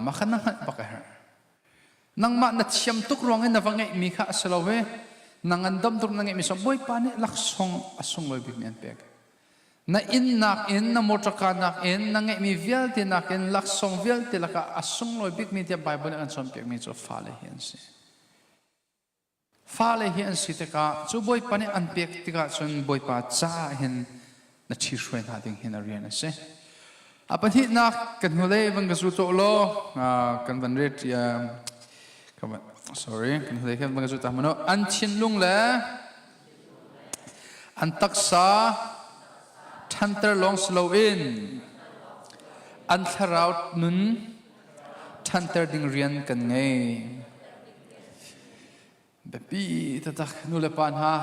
Mah kha na hngalh bak a herh. Nangmah na thiam tuk ruang in na va ngeihmi kha a si lo ve. Na ngandam tuk na ngeihmi song Bawipa nih laksawng a sunglawi bikmi an pek. Na inn nakin, na motorka nakin, na ngeihmi vialte nakin, laksawng vialte lakah a sunglawi bikmi tiah Baibal nih an cawnpiakmi cu fale hi an si. Fale hi an si tikah cu Bawipa nih an pek tikah cun Bawipa caah hin na ṭhihruai hna ding hin a rian a si. A pahnihnak kan hnulei van ka zu tawh law kan van ret sorry kan hnulei khan van ka zu ta hmanh an thinlung le An taksa ṭhanter lawng si loin an thlarau nun ṭhanter ding rian kan ngei. Biapi taktak nulepa hna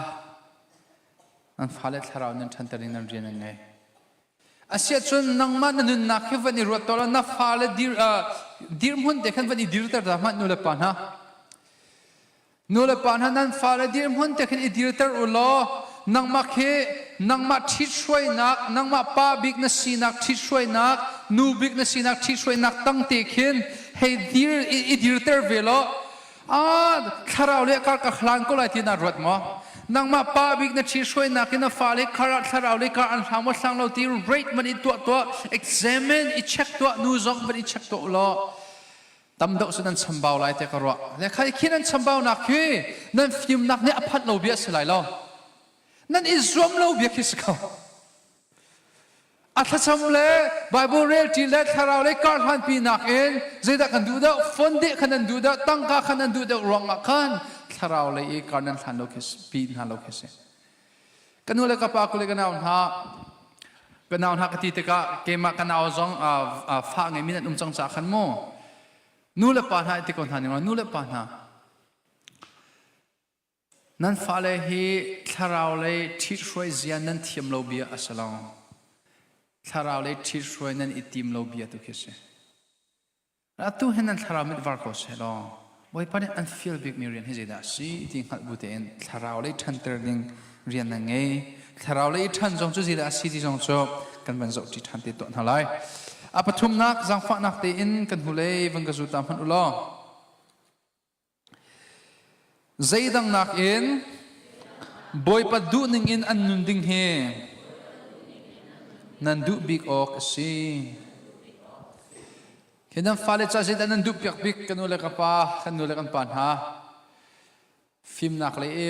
nan fale thlarau nan ṭhanter ding nan rian an ngei. Asiahcun nangmah na nunnak hi van i ruat tuah law na fale dir, dirhmun te khan van i dirter ta hmanh nulepa hna. Nulepa hna nan fale dirhmun te khin i dirter u law nangmah khi nangmah ṭhithruainak nangmah pa bik na sinak ṭhithruainak nu bik na sinak ṭhithruainak tang te khin hei dir i dirter ve law ah thlarau le kar ka hlan ko lai ti na ruat maw? Nangmah pa bik na ṭhithruainak in na fale kar ah thlarau le kar an hlang maw hlang lo ti rate man i tuah tuah examine i check tuah nu zong van i check tuah u law Tam deuh cu nan chambau lai tiah ka ruah. Le khai khi nan chambaunak khi nan fimnak nih a phanh lo bia a si lai lo. Nan i zuam lo bia khi si ko. A thlacam le Bible rel ṭi le thlarau le kar hlanpi nakin zeidah kan duh deuh, phone deh khan nan duh deuh, tangka khan nan duh deuh ruangah khan thlarau lei i kar nan hlan lo khi pi hna lo khi si. Ka nu le ka pa kule ka nau hna ka nau hna ka ti tikah keimah ka nau zong fa ngeimi nan um cang caah khan mu nu le pa hna ti ko hna ning nu le pa hna nan fale hi thlarau lei ṭhithruai zia nan thiam lo bia a si lo thlarau lei ṭhithruai nan i tim lo bia tu khi si. Atu hin nan thlarau mit var ko seh law Bawipa nih an fial bikmi rian hi zeidah a si ti hngalh bu tein thlarau lei ṭhanter ding rian nan ngei. Thlarau lei ṭhan zong cu zeidah a si ti zong cu kan van zohṭi ṭhan te tuah hna lai. A pathumnak zaangfahnak tein kan hnulei van ka zu ta hmanh u law Zeidang nakin Bawipa duhning in an nun ding hi nan duh bik awk a si. Khi nan fale ca zeidah nan duh piak bik ka nu le ka pa, kan nu le kan pa hna. Fimnak le i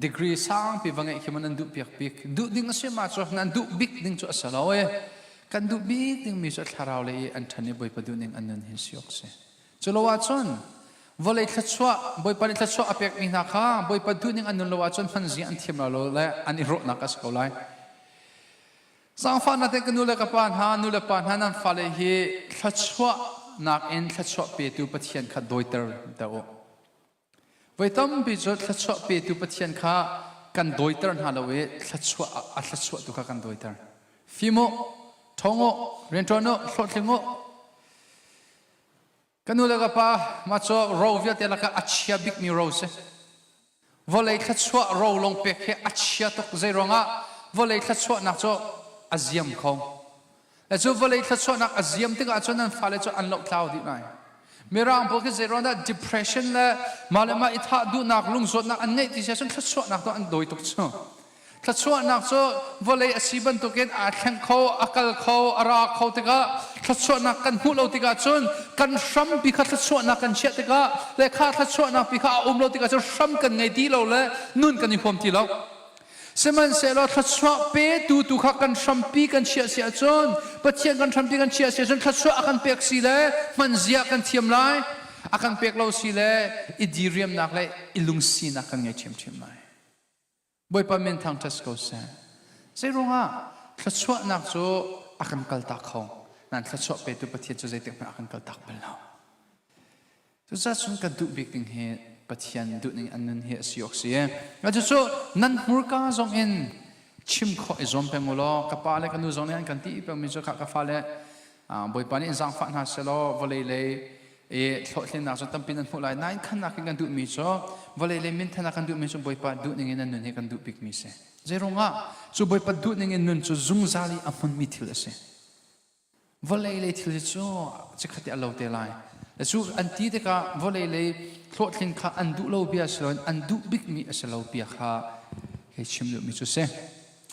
degree sangpi va ngeih khi maw nan duh piak bik. Duh ding a si ma cu nan duh bik ding cu a si lo e. Kan duh bik ding mi cu thlarau le i an ṭhan i Bawipa duhning an nun hi si awk si. Culo ahcun vawlei thluachuah Bawipa nih thluachuah a pekmi hna kha Bawipa duhning an nun lo ahcun hmanzia an thiam lo le an i rawhnak a si ko lai. Zaangfahnak te ka nu le ka pa hna, nu le pa hna nan fale hi thluachuahnak in thluachuah petu Pathian kha dawiter te u. Voi tampi cu thluachuah petu Pathian kha kan dawiter hna lo i thluachuah a thluachuah tu kha kan dawiter. Fim u, ṭhawng u, rianṭuan u, hlawhtling u. Ka nu le ka pa, mah cu ro vialte lakah a chia bikmi ro si. Vawlei thluachuah ro lawng pek hi a chia tuk. Zei ruangah vawlei thluachuahnak cu a ziam kho. Le cu vawlei thluachuahnak a ziam tikah cun nan fale cu an lohtlau dih lai. Mirang pawl khi zei ruangah dah depression le mah le mah i thah duhnak lungzawtnak an ngeih ti si ahcun thluachuahnak tu an dawi tuk cu. Thluachuahnak cu vawlei a si bantukin aa thleng kho, a kal kho, a ra kho tikah thluachuahnak kan hmuh lo tikah cun kan hrampi kha thluachuahnak kan chiah tikah le kha thluachuahnak pi kha a um lo tikah cun hram kan ngei ti lo le nun kan i huam ti lo. Sihmanhsehlaw thluachuah petu tu kha kan hrampi kan chiah si ahcun Pathian kan hrampi kan chiah si ahcun thluachuah a kan pek si le hman zia kan thiam lai a kan pek lo si le i diriamnak le i lungsinak kan ngei ṭhiamṭhiam lai. Bawipa min thangṭhat ko seh. Zeiruangah thluachuahnak cu a kan kaltak kho. Nan thluachuah petu Pathian cu zeitik hmanh a kan kaltak bal lo. Cucaah cun kan duh bik ding hi Pathian duhning an nun hi a si awk si. Cucu nan hmurka zong in chim khawh i zuam peng u law ka pa le ka nu zong nih an kan ti pengmi cu ka fale Bawipa nih in zaangfah hna selaw vawlei lei i hlawhtlinnak cu tampi nan hmuh lai nain khannak in kan duhmi cu vawlei lei minthanak kan duhmi cu Bawipa duhning in nan nun hi kan duh bikmi si. Zeiruangah cu Bawipa duhning in nun cu zungzal i a hmunmi thil a si. Vawlei lei thil hi cu chikkhat a lo te lai. Cu an ti tikah vawlei lei hlawhtlin kha an duh lo bia si loin an duh bikmi a si lo bia kha hei chim duhmi cu si.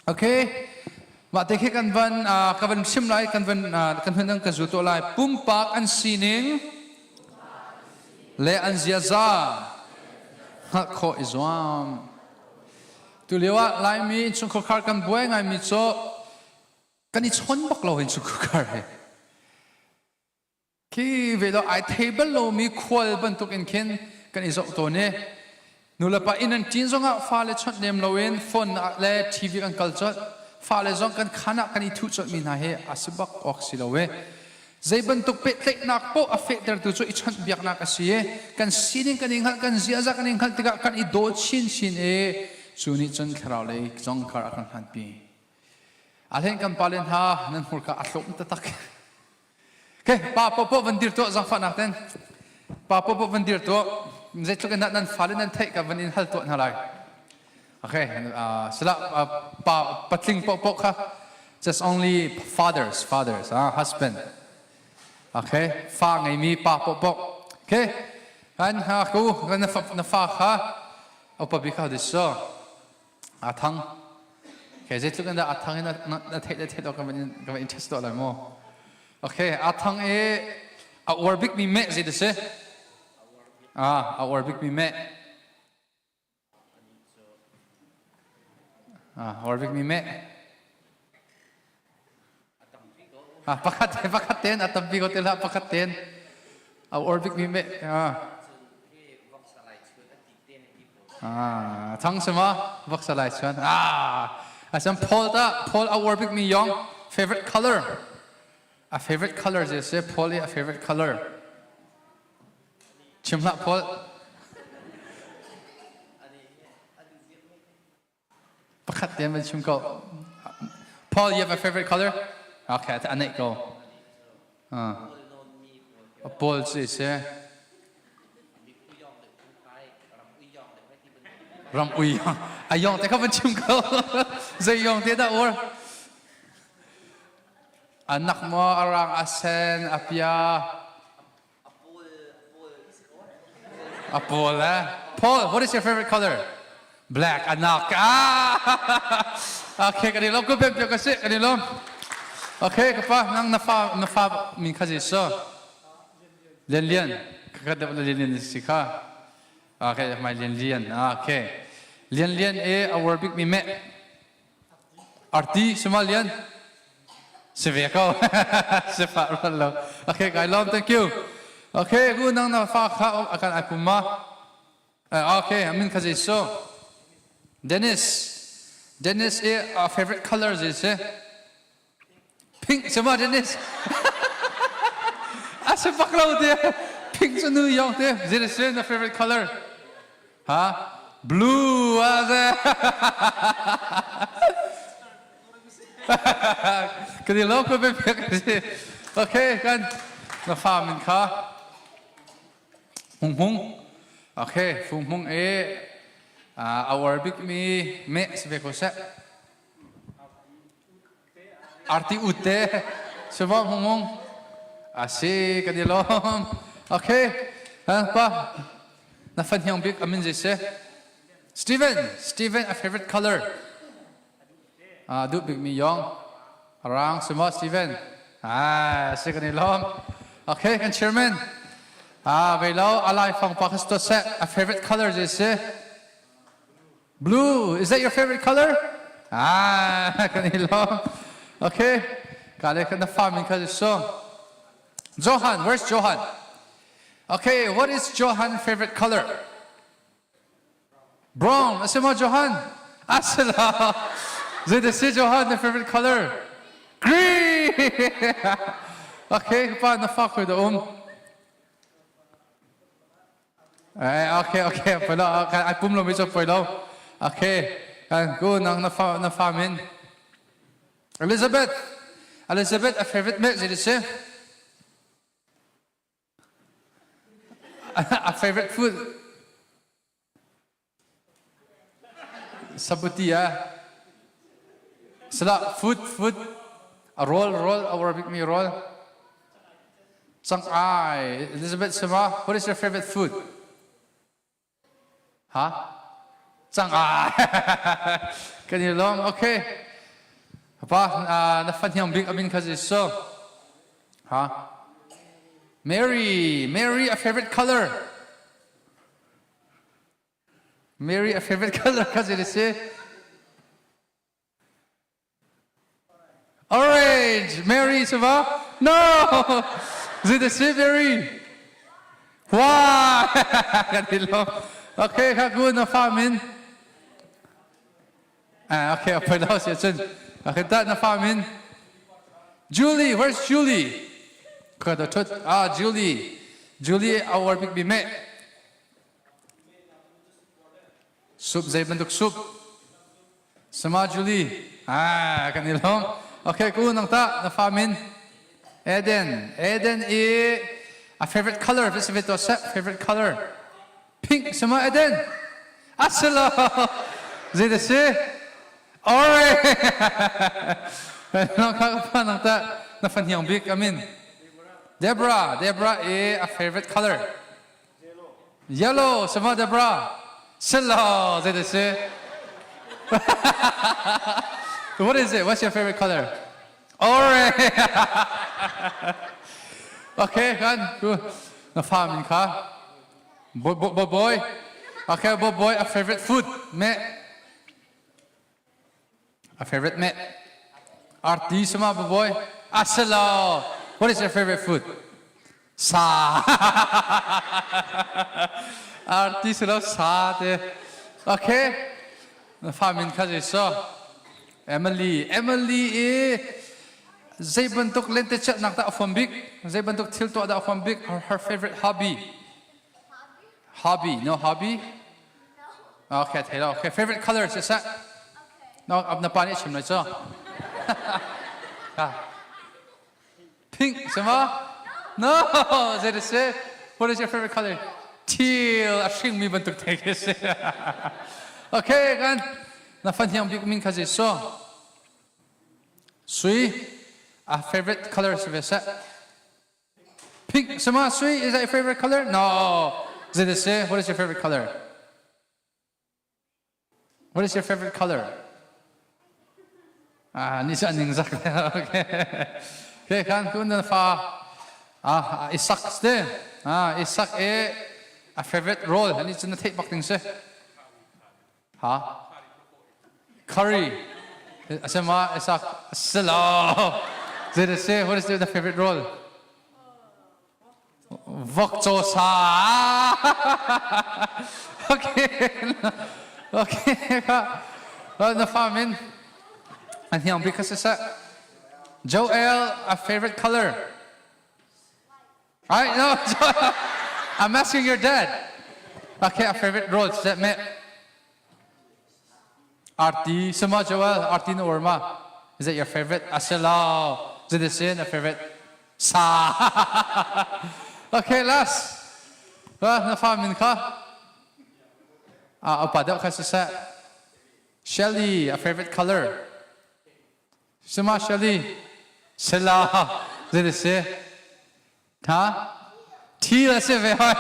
Okay, mah te khi kan van ka van chim lai kan van kan hun ka zu to lai pumpak an sining le an ziaza hngalh khawh i zuam. Tu lio ah Laimi innchungkhar kan buai ngaimi cu kan i chawn bak lo innchungkhar he. Khi ve lo ai thei bal lomi khual bantuk in khin kan i zoh tawn i nulepa inn an ṭin zongah fale chawnh lem loin phone ah le TV kan kal colh. Fale zong kan khan ah kan i thuh colhmi hna hi a si bak awk si lo e. Zei bantuk pehtlaihnak paoh a fehtertu cu i chawnhbiaknak a si i kan sining kan i hngalh, kan ziaza kan i hngalh tikah kan i daw chinchin i cu nih cun thlarau lei zong kar a kan hlanpi. A hlen kan pale hna nan hmurka a hlawm taktak. Okay, pa popo van dir tuah zaangfahnak ten. Pa popo van dir tuah. Zeitluk in dah nan fale nan theih ka van in hal tuah hna lai. Okay, sila pa patling popo kha just only fathers, fathers, husband. Okay, fa ngeimi pa popo. Okay, kan ha ku na fa kha upa bik kha so. A thang. Okay, zeitluk in dah a thang in na theih le theih lo ka van in test tuah lai mu. Okay, a thang i a uar bikmi meh zei ti si? Ah, a uar bikmi meh. Ah, uar bikmi meh. Ah, pakhat pakhat ten a tampi ko te hlah pakhat ten. A uar bikmi meh. Ah. Ah, thang sama voksa lai chuan. Ah, asam Paul ta Paul a uar bikmi yong favorite color. A favorite color je se Paul i a favorite color. Chim hlah Paul. Pakhat te man chim ko. Paul, you have a favorite color? Okay, a neih ko. Ah. Paul si se. Ram ui a yong te kha van chim ko. Zei yong te dah ur? A nak maw a rang a sen a pia A pawl eh? Paul, what is your favorite color? Black. Anak. Ah! Okay, kan i lawm. Ku pem ka si, kan i lawm. Okay, ka pa, nang na fa na fa min kha so. Lian Lian. Ka ka Lian Lian si kha. Okay, my Lian Lian. Okay. Lian Lian e awar bik mi me. Arti suma Lian. Si ve ko. Si fa ral lo. Okay, kai lawm. Thank you. Okay, ku nang na fa kha akan ai pum ma. Okay, amin kha Jesu. Dennis. Dennis i a favorite color zei si? Pink si ma Dennis? A si bak lo ti. Pink cu nu yong ti. Zei si na favorite color? Ha? Blue a si. Kan i lo ko pe pek si. Okay, kan na fa min kha Hung Hung. Okay, Fung Hung e a uar bikmi meh si ve ko seh. Arti ute si va Hung Hung. A si kan i lawm. Okay, pa na fan hiang bik amin zei si? Steven, Steven a favorite color. Ah duh bikmi yong. Rang si maw Steven? Ah si kan i lawm. Okay, kan chairman. Ah vei lo alai fang pa kha seh. A favorite color je si. Blue. Is that your favorite color? Ah kan i lawm. Okay. Ka le kan na fa min kha so. Johan, where's Johan? Okay, what is Johan's favorite color? Brown. A si maw Johan? A si lo. Zei si Johan na favorite color? Green. okay, pa na fa khoi da um. Eh, okay, okay. Poi lo, ai pum lo mi cho poi lo. Okay. Kan ku nang na fa na fa min. Elizabeth. Elizabeth a favorite me zei si? A favorite food sabuti ah sala food food a roll roll a war bikmi roll cang ai Elizabeth Sima what is your favorite food Ha? Cang ah. Kan i lawm. Okay. Pa, na fa hniang bik amin kha Jesuh. Ha? Mary, Mary a favorite color. Mary a favorite color kha zei si? Orange! Mary sava? No! Zei si Mary? Why? Kan ti lo. Okay, kha ku na fa min. Ah, okay, apoi lo si cun. Okay, ta na fa min. Julie, where's Julie? Kha da thut. Ah, Julie. Julie our big bi me. Sup zei bantuk sup? Sama Julie. Ah, kan i lawm. Okay, ku nang ta na fa min. Eden. Eden i a favorite color si ve to seh favorite color. Pink sama Eden. Asilo. Zei da si? Orange. Nang kha pa nang ta na fan hiang bik amin. Deborah. Deborah i a favorite color. Yellow sama Deborah. Silo zei dah si? What is it? What's your favorite color? Orange. okay, kan ku na fa min kha. Boy, boy, boy. Okay, boy, boy, a favorite food. Me. A favorite me. Arti sama boy. Asalo. What is your favorite food? Sa. Arti silo sa te. Okay. Na fa min kha zei so. Emily. Emily i zei bantuk lentecelhnak dah a fom bik? Zei bantuk thil tuah dah a fom bik? Her, her favorite hobby. Hobby. No hobby? Okay, thei lo. Okay, favorite color si seh. No, ab na pa nih chim lai cu. Pink si ma? No, zei si? What is your favorite color? Teal, a hring mi bantuk thei khi si. Okay, kan na fan hiang bik min kha zei so? Sui, a favorite color si ve seh. Pink, sama sui, is that your favorite color? No. Is it the What is your favorite color? What is your favorite color? Ah, ni sa ning zak. Okay. Okay, kan kun na fa ah isak ste. Ah, isak e a favorite role ani chun na theih bak ding se. Ha? Curry. Asema isak silo. Zei si? What is the favorite role? Vok caw sa. Okay. Okay. Na fa min. An hiang bik kha si seh. Joel, a favorite color. I no, I'm asking your dad. Okay, a favorite role is that me. Arti, sama Joel, Arti na urma. Is that your favorite? Asila. Zedisin, a favorite. Sa. okay, last. Na fa min kha. Ah, upa deuh kha siseh. Shelly, a favorite color. Sima Shelly. Sela. Zei si? Ha? Thi la si ve hoi.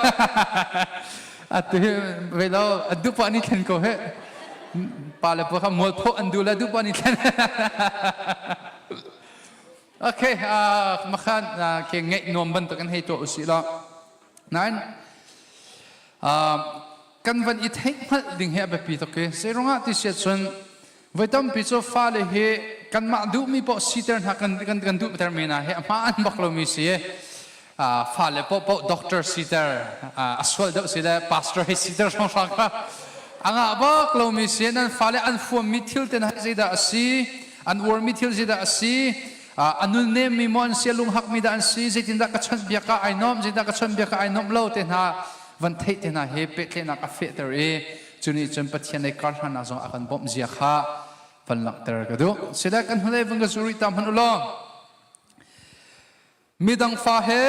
Atu hi ve lo adu pa ni thlen ko he. Pa le pa kha mualpho an duh le duh pa nih thlen. Okay, makhan ke ngeih nuam bantuk in hei tuah usih law. Nain kan van i theih hngalh ding hi a biapi tuk i zeirungah ti siah cun voi tampi cu fale hi kanmah duhmi paoh siter hna kan kan kan duhter men ah hi a hmaan bak lomi si fale paohpaoh doctor siter a sual deuh si le pastor hi siter hrawnghrang kha a ngah bak lomi si nan fale an fuammi thil te hna zeidah a si an uarmi thil zeidah a si a nunnemmi maw an si a lunghakmi dah an si zeitindah ka chawnhbiak ah ai nuam zeitindah ka chawnhbiak ah ai nuamh lo te hna van theih te hna hi pehtlaihnak a fehter i cu nih cun Pathian lei kar hlannak zong a kan bawmh zia kha van langhter ka duh sile kan hnulei van ka zu rih ta hmanh u law midang fa he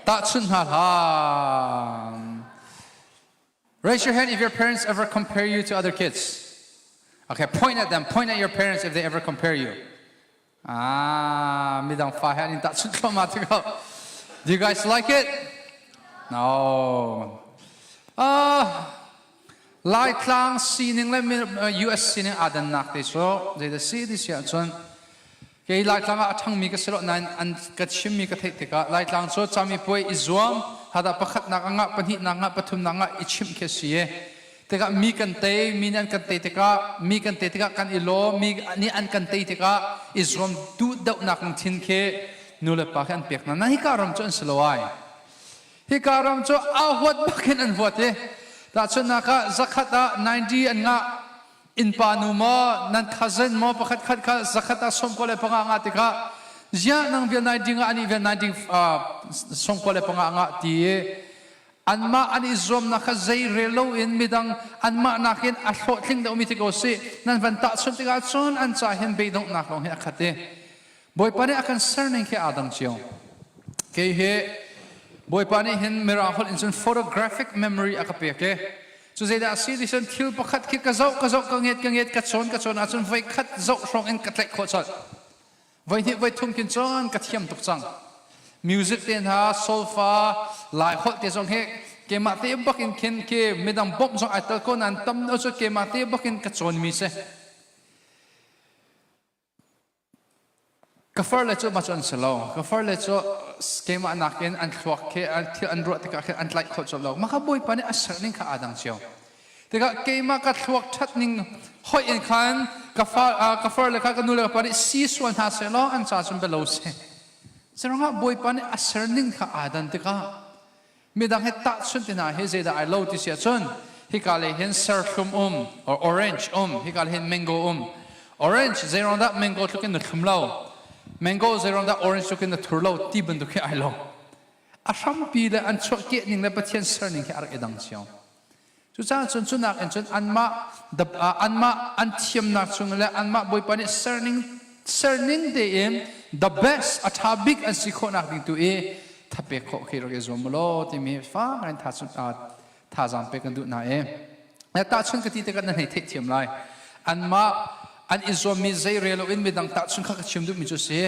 tahchunh hna hlah Raise your hand if your parents ever compare you to other kids. Okay, point at them. Point at your parents if they ever compare you. Ah, midang fa he an in tahchunh thluahmah ti ko. Do you guys like it? No. Laitlang sining le US sining aa dannak te cu zeidah si ti si ahcun Kei Laitlang ah a ṭhangmi ka si lo nain an ka chimmi ka theih tikah Laitlang cu camipuai i zuam hada pakhatnak a ngah pahnihnak ngah pathumnak ngah i chimh khi a si i tikah mi kan tei mi nih an kan tei tikah mi kan tei tikah kan i lawm mi nih an kan tei tikah i zuam duh deuhnak lungthin khi nu le pa khi an pek hna na hika ram cu an si lo ai hika ram cu aa huat bak in an huat i tahchunhnak ah zakhat ah 90 an ngah Innpa nu maw nan cousin maw pakhat khat kha zakhat ah 95 ngah tikah ziah nang vial nai ding ah ani vial nai ding 95 ngah ti i anmah an i zuamnak kha zei rel loin midang anmah nakin a hlawhtling deuhmi ti ko si nan van tahchunh tikah cun an ca hin beidonghnak lawng hi a khat i Bawipa nih a kan serning khi aa dang cio. Kei hi Bawipa nih hin Mirang holh in cun photographic memory a ka pek i cu zeidah a si ti cun thil pakhat khi ka zoh ka zoh ka nget ka nget ka cawn ka cawn ahcun voi khat zoh hrawng in ka tlaih khawh colh. Voi hnih voi thum kin cun ka thiam tuk cang. Music te hna solfa lai holh te zong hi keimah te bak in khin khi midang bawmh zong ai tel ko nain tam deuh cu keimah te bak in ka cawnmi si. Ka farle cu mah cu an si lo. Ka farle cu keimah nakin an thluak khi an thil an ruah tikah khin an tlaih khawh colh lo. Mah kha Bawipa nih a ser ning kha aa dang cio. Tikah keimah ka thluak ṭhat ning hoih in khan ka fa ka farle kha ka nu le ka pa nih si sual hna seh law an ca cun bialo si. Curuangah Bawipa nih a ser ning kha aa dan tikah midang he tahchunh ti hna hi zeidah ai lo ti si ahcun hika lei hin serthlum um or orange um hika lei hin mango um orange zeiruang dah mango tluk in na thlum lo mango zeiruang dah orange tluk in na thur lo ti bantuk hi ai lo a hrampi le an chuahkeh ning le Pathian ser ning hi a rak i dang cio cucaah cun cunak in cun anmah anmah an thiamnak chung le anmah Bawipa nih serning serning tein the best a ṭha bik an si khawhnak ding tu i thapek khawh khi rak i zuam law timi fak in thazaang pek kan duh hna i tahchun ka ti tikah nan hei theihthiam lai anmah an i zuammi zei rel loin midang tahchun kha ka chim duhmi cu si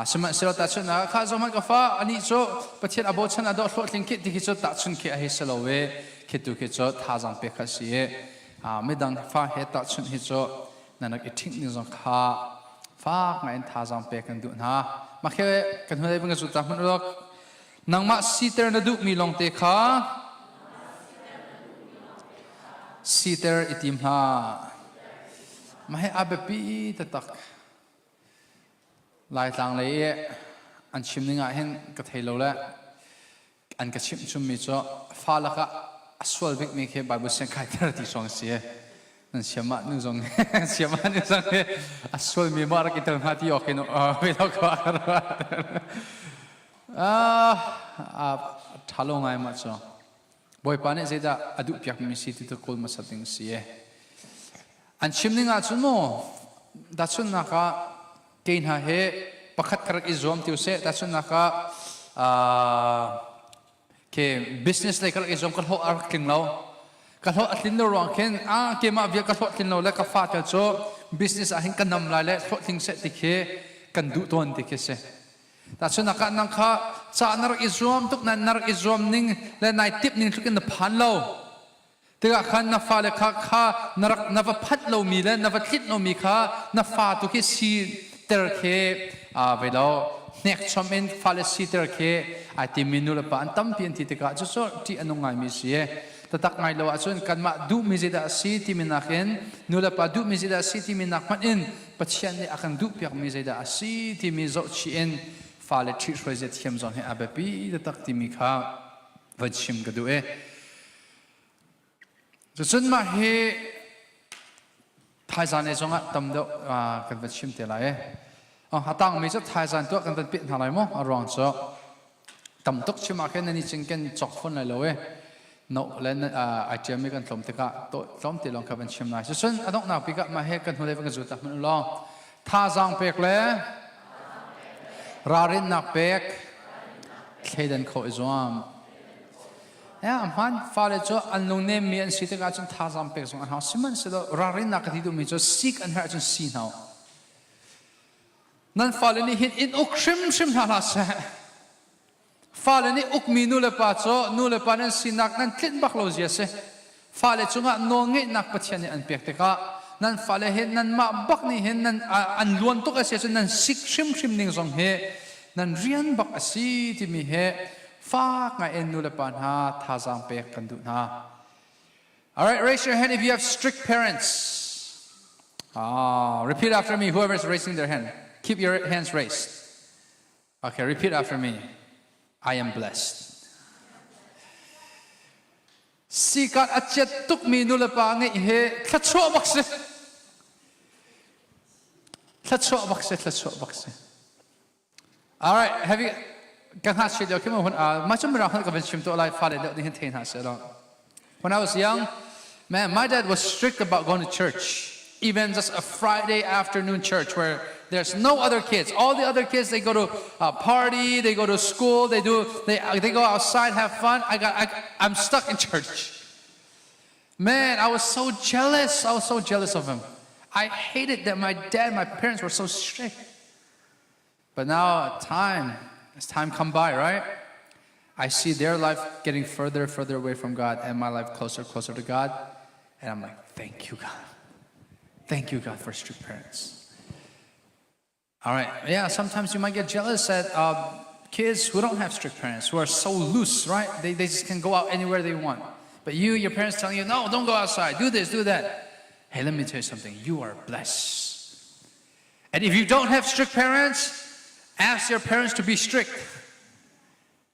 sihmanhsehlaw tahchun ah kha zohhmanh ka fa anih cu Pathian a bochan a dawh hlawhtling khi ti khi cu tahchun khi a hei si lo i khi tu khi cu thazaang pek kha si i midang fa he tahchunh hi cu nan rak i ṭhingh ning zong kha fak ngai in thazaang pek kan duh hna. Mah khi kan hnulei van ka zul ta hmanh u nangmah siter na duhmi lawngte kha siter i tim hlah. Mah hi a biapi taktak. Laitlang lei i an chim ning ah hin ka thei lo le an ka chimh chummi cu fa lakah a sual bikmi khi Bible siang kaiter ti sawng si nan siamah nu zong siamah nu zong hi a sualmi maw rak i tel hnga ti awk in ve lo ko ah ṭha lo ngai mah cu Bawipa nih zeidah a duh piakmi si ti tu kawl hmasa ding si an chim ning ah cun maw dachunnak ah kei hna he pakhat ka rak i zuam ti usih tahchunhnak ah ke business lei ka rak i zuam ka hlawh a rak tling lo ka hlawh a tlin lo ruang khin a keimah vial ka hlawh tlin lo le ka fa tel cu business ah hin ka nam lai le hlawh tling seh ti khi kan duh tawn ti khi si tahchunhnak ah nang kha ca na rak i zuam tuk na rak i zuam ning le nai tip ning tluk in na phan lo. Tikah khan na fale kha kha na rak na va phanh lomi le na va tlinh lomi kha na fa tu khi si ter khi ve lo hnekchom in fale siter khi ai timi nu le pa an tampi an ti tikah cucu ṭih a nung ngaimi si. Tatak ngai lo ahcun kanmah duhmi zeidah a si timi nakin nu le pa duhmi zeidah a si timi nak hmanh in Pathian nih a kan duhpiakmi zeidah a si timi zohchih in fale ṭhihhruai zia thiam zong hi a biapi taktak timi kha van chim ka duh i Cucun mah hi thaizan ei zongah tam deuh kan van chim te lai i a tangmi cu thaizan tuah kan van peh hna lai maw? A ruang cu tam tuk chim ah khin nan i cinken cawk fawn lai lo i no le ai ṭiammi kan tlawm tikah tlawm te lawng kha van chim lai. Cucun a donghnak bik ah mah hi kan hnulei van kan zul tak hmanh u law thazaang pek le ralrinnak pek thleidan khawh i zuam. A hmaan fale cu an lungnemmi an si tikah cun thazaang pek zong an hau. Sihmanhsehlaw ralrinnak ka ti duhmi cu sik an herh ahcun si hna u. Nan fale nih hin in uk hrimhrim hna hlah seh. Fale nih ukmi nulepa cu nulepa nan sinak nan tlinh bak lo zia si. Fale cungah nawlngeihnak Pathian nih an pek tikah nan fale hi nanmah bak nih hin nan an luan tuk a si ahcun nan sik hrimhrim ning zong hi nan rian bak a si timi hi fak ngai in nulepa hna thazaang pek kan duh hna. All right, raise your hand if you have strict parents. Ah, repeat after me, whoever is raising their hand. Keep your hands raised. Okay, repeat after me. I am blessed. Sikat a chiat tukmi nulepa ngeih hi thluachuah bak si. Thluachuah bak si, thluachuah bak si. All right, have you ka hna si lio khi mo hun ma chu mirang ka van chim to lai fale deuh ding hin thei hna se lo. When I was young, man, my dad was strict about going to church. Even just a Friday afternoon church where there's no other kids. All the other kids, they go to a party, they go to school, they do, they, they go outside, have fun. I'm stuck in church. Man, I was so jealous. I was so jealous of him. I hated that my dad, my parents were so strict. But now time, as time come by, right? I see their life getting further, further away from God and my life closer, closer to God. And I'm like, thank you, God. Thank you, God, for strict parents. All right. Yeah, sometimes you might get jealous at kids who don't have strict parents, who are so loose, right? They just can go out anywhere they want. But you, your parents telling you, no, don't go outside, do this, do that. Hey, let me tell you something. You are blessed. And if you don't have strict parents, ask your parents to be strict.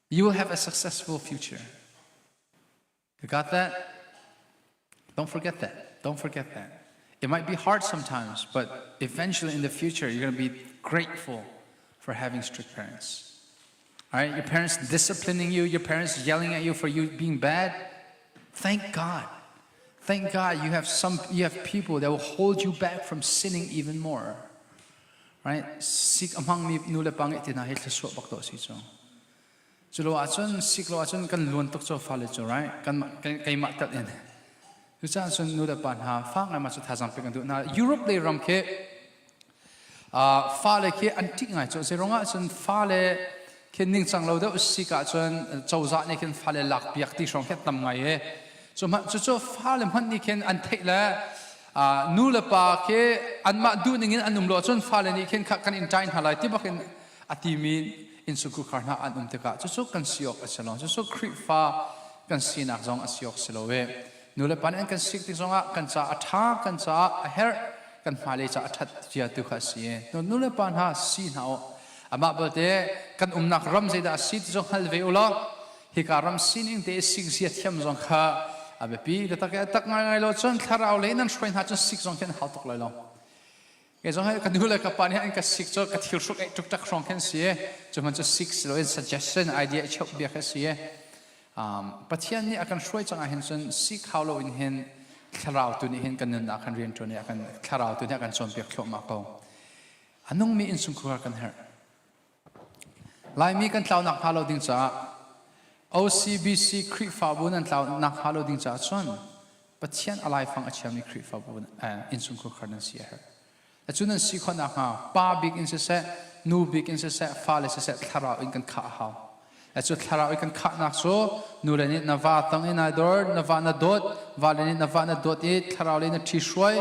You will have a successful future. You got that? Don't forget that. Don't forget that. It might be hard sometimes, but eventually in the future, you're going to be grateful for having strict parents. All right? Your parents disciplining you, your parents yelling at you for you being bad. Thank God. Thank God you have some you have people that will hold you back from sinning even more. Right? Sik amang mi nu le pa ngeih ti hna hi thluachuah bak to si cu. Cu lo ahcun sik lo ahcun kan luan tuk cu fale cu right? Kan keimah tel in. Cucaah cun nu le pa hna fa ngai ma cu thazaang pek kan duh hna. Europe lei ram khi fale khi an ṭih ngai cu zeiruang ah cun fale khi ningcang lo deuh sik ahcun cozah nih khin fale lak piak ti hrawng khi tam ngai i cu cucu fale hmanh nih khin an theih le nu le pa khi anmah duh ning in an um lo ahcun fale nih khin kan in ṭai hna lai ti bak in a timi innchungkhar hna an um tikah cucu kan si awk a si lo cucu Khrihfa kan sinak zong a si awk si lo i nu le pa nih an kan sik tik zongah kan ca a ṭha kan caah a herh kan hmailei ca a ṭhat cia tu kha a si nu le pa hna si hna u amah belte kan umnak ram zeidah a si ti zong hngal ve u law hika ram sining te sik zia thiam zong kha a biapi taktak i tak ngaingai lo cun thlarau lei nan hruai hna cun sik zong khi an hau tuk lai lo Kei zong ka nu le ka pa nih an ka sik cu ka thil hruk ei tuk hrawng khin si cu hman cu sik si loin suggestion idea cheuh bia kha si Pathian nih a kan hruai cang ah hin cun sik hau lo in hin thlarau tu nih hin kan nunnak kan rian ṭuan i a kan thlarau tu nih a kan cawnpiak thluahmah ko a nungmi innchungkhar kan herh Laimi kan tlaunak hnga lo ding caah OCBC Khrihfabu nan tlaunak hnga lo ding caah cun Pathian a laifang a chiami Khrihfabu innchungkhar nan si a herh. Cu nan si khawh nakhnga pa bik in siseh, nu bik in siseh, fale siseh thlarau in kan khah a hau. Cu thlarau i kan khahnak cu nule nih na va tang i nai dor, na va na dawt, vale nih na va na dawt i thlarau le na ṭhi hruai,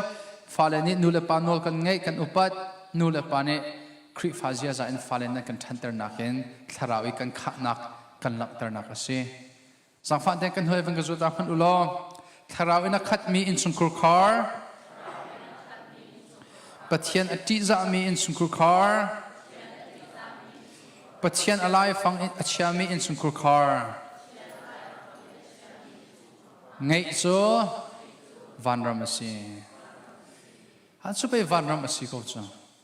fale nih nu le pa nawl kan ngeih, kan upat, nu le pa nih Khrihfa ziaza in fale nan kan ṭhanternak in thlarau i kan khahnak kan langhternak a si. Zaangfah tein kan hnuai van ka zul ta hmanh u law thlarau in a khatmi innchungkhur khar Pathian a ṭihzahmi innchungkhur khar Pathian a laifang in a chiami innchungkhur khar ngeih cu vanram a si. Han cu pei vanram a si ko cu.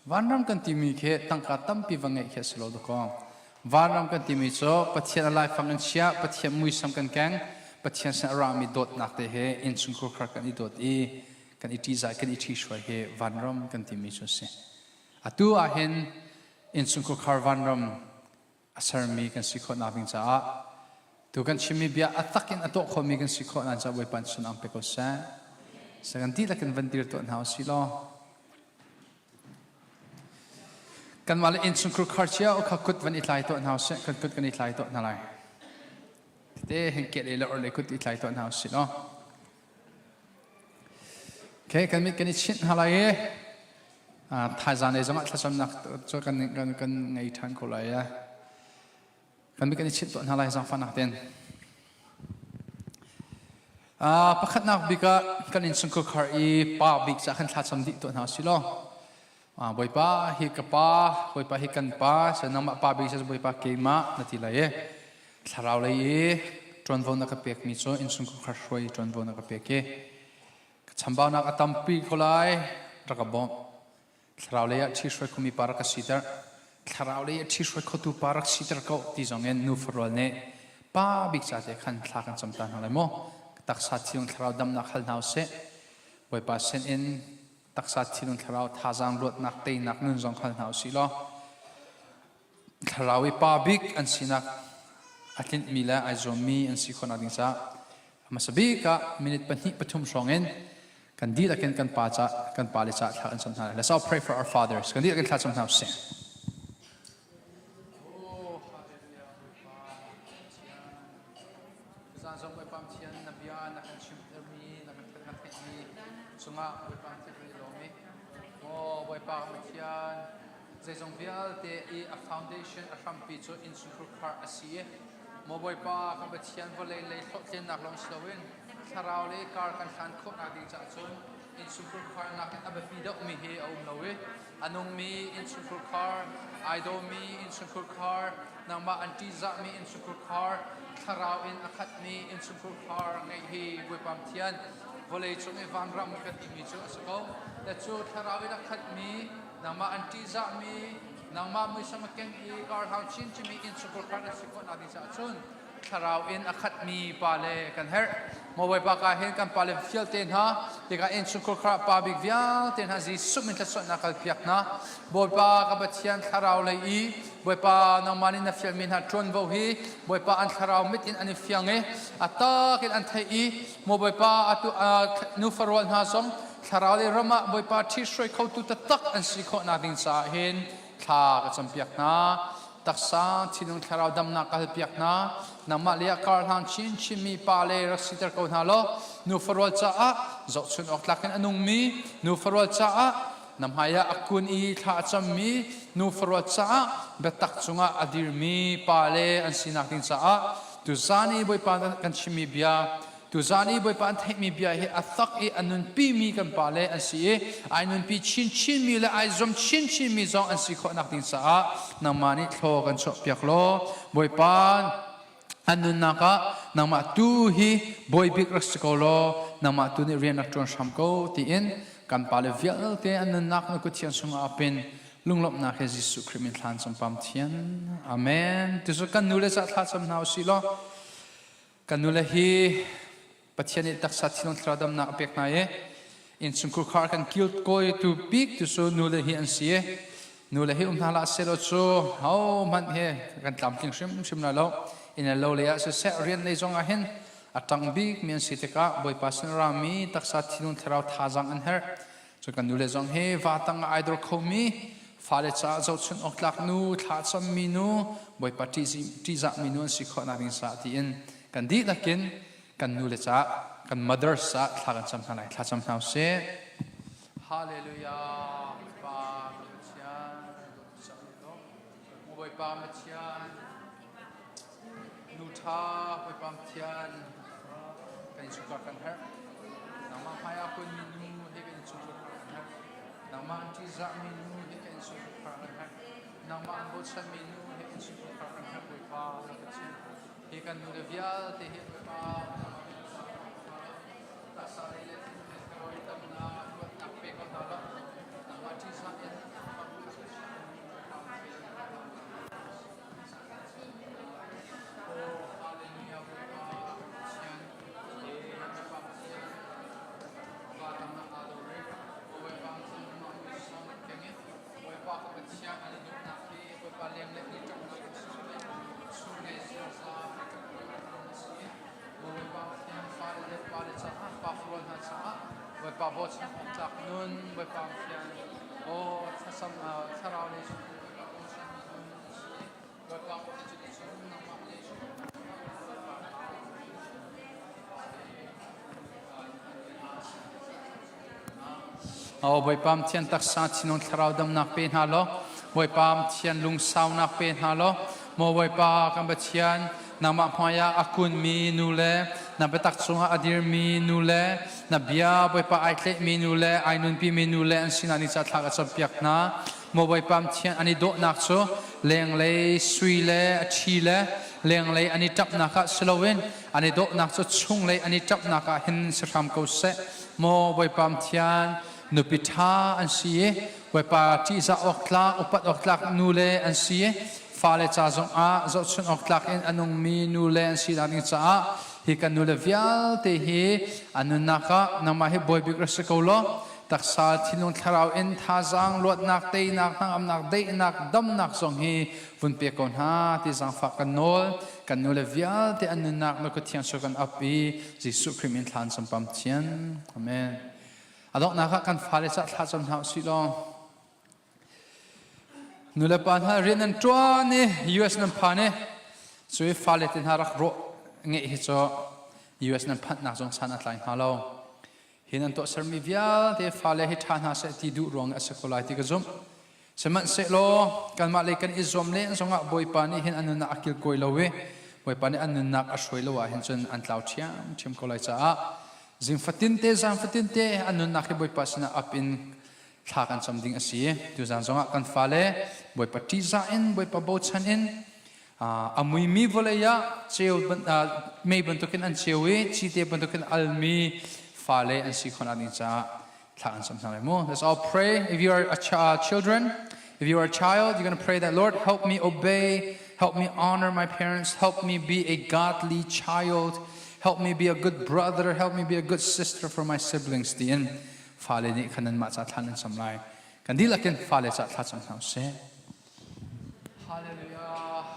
Vanram kan timi khi tangka tampi va ngeih khi a si lo dakaw. Vanram kan timi cu Pathian a laifang in chia, Pathian muisam kan keng, Pathian sin a rami dawtnak te he innchungkhur khar kan i dawt i kan i ṭihzah kan i ṭhihruai hi vanram kan timi cu a si. Atu ah hin innchungkhur khar vanram a sermi kan si khawh nak ding caah tu kan chimmi bia a tak in a tuah khawhmi kan si khawh nan caah Bawipa in sun ang pe ko seh. Sakan dihlak in van dir tuah hna usih law kanmah le innchungkhur khar cio kha kut van i tlai tuah hna usih kan kut kan i tlai tuah hna lai tete hin ke le le or le kut i tlai tuah hna usih law Okay, kan mit kan i chinh hna lai i thaizang lei zongah thlacamnak cu kan kan kan ngei ṭhan ko lai. Kan mit kan i chinh tuah hna lai zaangfahnak tein. Pakhatnak bik ah kan innchungkhar khar i pa bik ca kan thlacam dih tuah hna si law Bawipa hi ka pa, Bawipa hi kan pa, sa nangmah pa bik sa Bawipa keimah na ti lai i thlarau lei i ṭuanvo na ka pekmi cu innchungkhar hruai ṭuanvo na ka pek i ka chambaunak a tampi ko lai rak ka bawmh. Thlarau lei ah ṭhihruai khomi pa rak ka siter. Thlarau lei ah ṭhihruai khotu pa rak siter ko ti zong in nu farual nih pa bik ca te khan thla kan cam ta hna lai mu. Taksa thinlung thlarau damnak hal hna usih. Bawipa sin in taksa thinlung thlarau thazaang luatnak teinak nun zong hal hna usih law thlarau i pa bik an sinak a tlinhmi le ai zuammi an si khawhnak ding caah hmasa bik ah minute pahnih pathum hrawng in kan dihlak in kan pa ca kan pa le ca thla kan cam hna lai. Let's all pray for our fathers. Kan dihlak in thla cam hna usih. Zan zong Bawipa Pathian na bia na kan chimtermi na kan kan theihmi cungah Bawipa Pathian kan i lawm i maw Bawipa Pathian zeizong vialte i a foundation a hrampi cu innchungkhur khar a si i maw Bawipa kan Pathian vawlei lei hlawhtlinnak lawng si loin thlarau lei kar kan hlan khawhnak ding caah cun innchungkhur khar nakin a biapi deuhmi hi a um lo i a nungmi innchungkhur khar ai dawmi innchungkhur khar nangmah an ṭihzahmi innchungkhur khar thlarau in a khatmi innchungkhur khar ngeih hi Bawipa Pathian vawlei cung i vanram kan timi cu a si ko. Cu thlarau in a khatmi nangmah an ṭihzahmi nangmah muisam a keng i karhlang chinchinmi innchungkhur khar na si khawhnak ding caah cun thlarau in a khatmi pale kan herh. Maw Bawipa ka hin kan pale vialte hna tikah innchungkhur khar pa bik vialte hna Jesuh min thluachuahnak kalpiak hna. Bawipa ka Pathian thlarau lei i Bawipa nangmah nih na fialmi hna ṭuanvo hi Bawipa an thlarau mit in an i fiang i a tak in an theih i maw Bawipa atu nufa rual hna zong thlarau lei ram ah Bawipa ṭhihruai khotu taktak an si khawhnak ding caah hin thla ka campiak hna. Taksa thinlung thlarau damnak ka halpiak hna. Nangmah lei ah karhlang chinchinmi pa le rak siter ko hna law nufa rual caah zohchun awk tlak in a nungmi nufa rual caah na hmaiah a kun i thla a cammi nufa rual caah biatak cungah a dirmi pa le an sinak ding caah tuzan i Bawipa kan chimmi bia Tuzaan i Bawipa an theihmi bia hi a tak i a nunpimi kan pale an si i ai nunpi chinchinmi le ai zuam chinchinmi zong an si khawhnak ding caah nangmah nih thlaw kan chuahpiak law Bawipa an nunnak ah nangmah tu hi bawi bik rak si ko law nangmah tu nih rian rak ṭuan hram ko tiin kan pale vialte an nunnak na kut thiang chungah apin lunglawmhnak he Jesuh Khrih min thlan cam thian amen tucu kan nu le ca thla cam hna usih law Kan nule hi Pathian nih taksa thinlung thlarau damnak a pek hna i innchungkhur khar kan kilkawitu bik tu cu nule hi an si i nule hi um hna hlah sehlaw cu hohmanh hi kan tlamtling hrimhrim lai lo. Inn le lo lei ah siseh rian lei zong ah hin a ṭang bikmi an si tikah Bawipa sin rami taksa thinlung thlarau thazaang an herh. Cun kan nule zong hi va tang ah ai dor khomi. Fale caah zohchunh awk tlak nu, thlacammi nu, Bawipa ṭihzahmi nu an si khawh nak ding caah tiin kan dihlak in kan nu le caah kan mothers caah thla kan cam hna lai. Thla cam hna usih. Hallelujah. Pa Pathian, Bawipa Pathian, Nu ṭha Bawipa Pathian kan innchungkhar kan herh. Nangmah hmai ah kunmi nu he kan innchungkhar kan herh. Nangmah an ṭihzahmi nu he kan innchungkhar kan herh. Nangmah an bochanmi nu he innchungkhar kan herh Bawipa na Pathian. Hi kan nu le vialte hi Bawipa taksa lei le thinlung lei damnak luatnak pe ko hna law nangmah ṭihzah in Bawipa bawchan awk tlak nun Bawipa Pathian aw thlacam thlarau lei Aw Bawipa Pathian taksa thinlung thlarau damnak pe hna law Bawipa Pathian lungsaunak pe hna law Maw Bawipa kan Pathian nangmah hmaiah a kunmi nu le na biatak chungah a dirmi nu le na bia Bawipa ai tlaihmi nu le ai nunpimi nu le an sinah ni ca thla ka campiak hna Maw Bawipa Pathian an i dawhnak cu lenglei sui le a ṭhi le lenglei an i ṭapnak ah si loin an i dawhnak cu chunglei an i ṭapnak ah hin si hram ko seh. Maw Bawipa Pathian nupi ṭha an si i Bawipa ṭihzah awk tlak upat awk tlak nu le an si i fale ca zongah zohchunh awk tlak in a nungmi nu le an si nak ding caah hi kan nu le vialte hi an nunnak ah nangmah hi bawi bik rak si ko law taksa thinlung thlarau in thazaang luatnak teinak hnangamnak daihnak damnak zong hi vun pe ko hna ti zaangfah kan nawl kan nu le vialte an nunnak na kut thiang sur kan ap i Jesuh Khrih min thlan sampam thian amen a donghnak ah kan fale cah thla cam hna usih law nu le pa hna rian nan ṭuan i US nan phan i cui fale te hna rak rawh ngeih hi cu US nan phanhnak zong san a tlai hnga lo Hi nan tuahsermi vialte fale hi ṭha hna seh ti duh ruang a si ko lai ti ka zumh. Sihmanhsehlaw kanmah lei kan i zuam len zongah Bawipa nih hin an nunnak a kilkawi lo i Bawipa nih an nunnak a hruai lo ahhin cun an tlau ṭhiamṭhiam ko lai caah zing fatinte zan fatinte an nunnak hi Bawipa sinah ap in thla kan cam ding a si. Tuzan zongah kan fale Bawipa ṭihzah in Bawipa bochan in A muimi vawlei ah ceu mei bantukin an ceu i cite bantukin almi fale an si khawh ding caah thla an cam hna lai mu. Let's all pray. If you are a children, if you are a child, you're going to pray that Lord help me obey, help me honor my parents, help me be a godly child, help me be a good brother, help me be a good sister for my siblings. Tiin fale nih khan nanmah ca thla nan cam lai. Kan dihlak in fale ca thla cam hna usih. Hallelujah.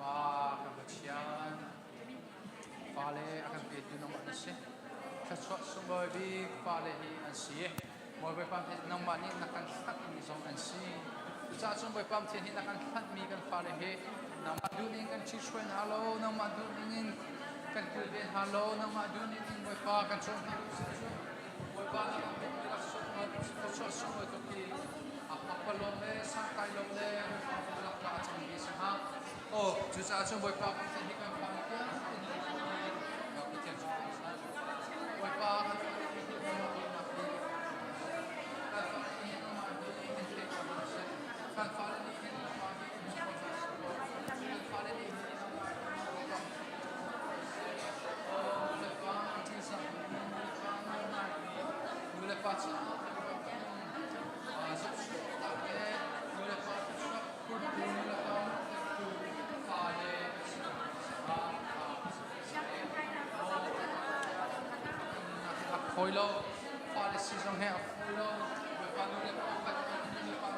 Bawipa kan Pathian. Fale a kan petu nangmah na si. Thluachuah sunglawi bik fale hi an si. Mawi Bawipa Pathian nangmah nih na kan hlanhmi zong an si. Cucaah cun Bawipa Pathian hi na kan hlanhmi kan fale hi nangmah duhning kan ṭhithruai hna lo, nangmah duhning in kan kilven hna lo, nangmah duhning in Bawipa kan cawm hna lo si cun Bawipa nih a pekmi laksawng thluachuah sunglawi tuk hi pakpalawng le sangtailawng le lakka a cangmi a si hnga. Aw, cucaah cun Bawipa Pathian hi kan fale vialte nih Pathian cu kan san. Bawipa kan fale hi nangmah dawtnak hi kan fale nih nangmah hi in thei ko hna seh. Kan fale nih hin nangmah hi in hmu ko hna seh. Kan fale nih hin nangmah hi in hmu ko Nulepa caah zohchuahnak le nulepa thluachuah phurtu nulepa tu fale a fawi lo fale si zong he a fawi lo Bawipa nulepa upat nulepa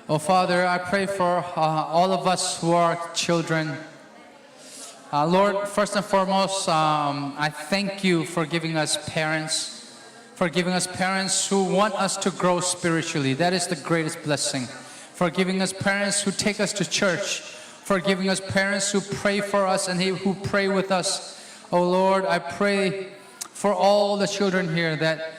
Oh Father, I pray for all of us who are children. Lord, first and foremost, I thank you for giving us parents, for giving us parents who want us to grow spiritually. That is the greatest blessing. For giving us parents who take us to church, for giving us parents who pray for us and who pray with us. Oh Lord, I pray for all the children here that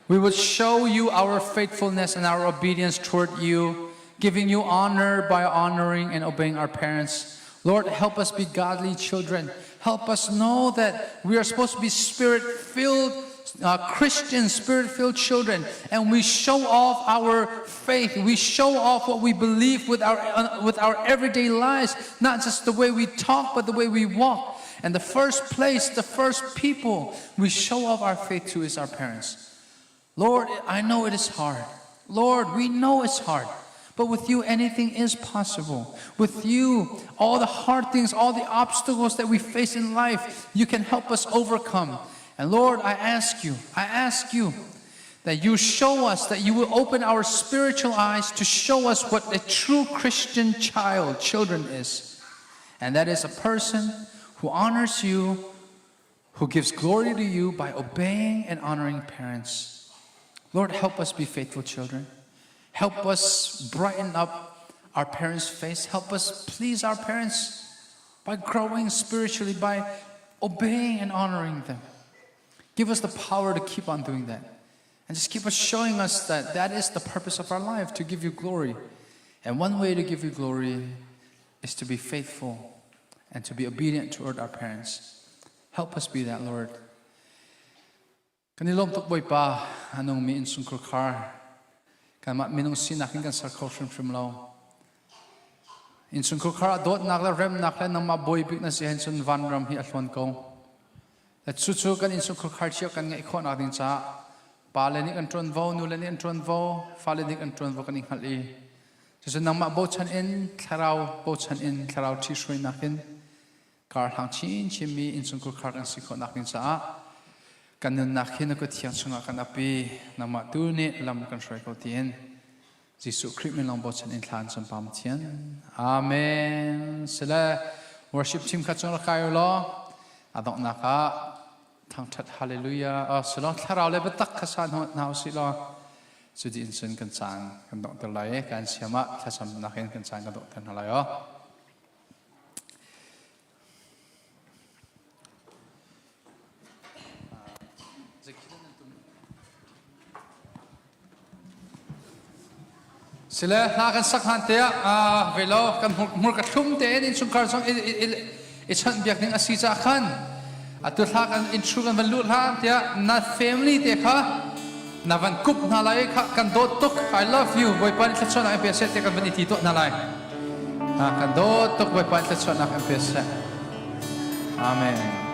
we would show you our faithfulness and our obedience toward you, giving you honor by honoring and obeying our parents. Lord, help us be godly children. Help us know that we are supposed to be spirit filled Christian, spirit filled children, and we show off our faith. We show off what we believe with our, with our everyday lives, not just the way we talk, but the way we walk. And the first place, the first people we show off our faith to is our parents. Lord, I know it is hard. Lord, we know it's hard. But with you, anything is possible. With you, all the hard things, all the obstacles that we face in life, you can help us overcome. And Lord, I ask you, I ask you that you show us, that you will open our spiritual eyes to show us what a true Christian child, children is. And that is a person who honors you, who gives glory to you by obeying and honoring parents. Lord, help us be faithful children. Help us brighten up our parents' face. Help us please our parents by growing spiritually, by obeying and honoring them. Give us the power to keep on doing that. And just keep us showing us that that is the purpose of our life, to give you glory. And one way to give you glory is to be faithful and to be obedient toward our parents. Help us be that, Lord. Kan i lawm tuk Bawipa, a nungmi innchungkhar khar. Kanmah minung sinak in kan ser kho hrimhrim lo. Innchungkhar khar ah dawtnak le remnak le nangmah bawi bik na si hen cun vanram hi a hluan ko. Le cucu kan innchungkhar khar cio kan ngeih khawhnak ding caah pa le nih kan ṭuanvo, nu le nih an ṭuanvo, fale nih kan ṭuanvo kan i hngalh i cucu nangmah bochan in thlarau bochan in thlarau ṭhihruainak in karhlang chinchinmi innchungkhar khar kan si khawhnak ding caah kan nunnak hi na kut thiang chungah kan ap i nangmah tu nih lam kan hruai ko tiin Jesuh Khrih min lawng bochan in thla an cam pam thian. Amen. Sile worship team kha cung rak kai u law a donghnak ah thangthat hallelujah silo thlarau le biatak kha sa hna usih law cu di in cun kan caan kan donghter lai i kan siam ah thlacamnak in kan caan kan donghter hna lai aw. Sile hla kan sak hlan te ah ve lo kan hmur ka thlum tein innchungkhar zong i chanh biak ding a si ca khan atu hla kan intro kan van luh hlan tiah na family te kha na van kup hna lai kha kan dawt tuk I love you Bawipa nih thluachuahnak in pe seh te kan van i ti tuah hna lai kan dawt tuk Bawipa nih thluachuahnak in pe seh Amen.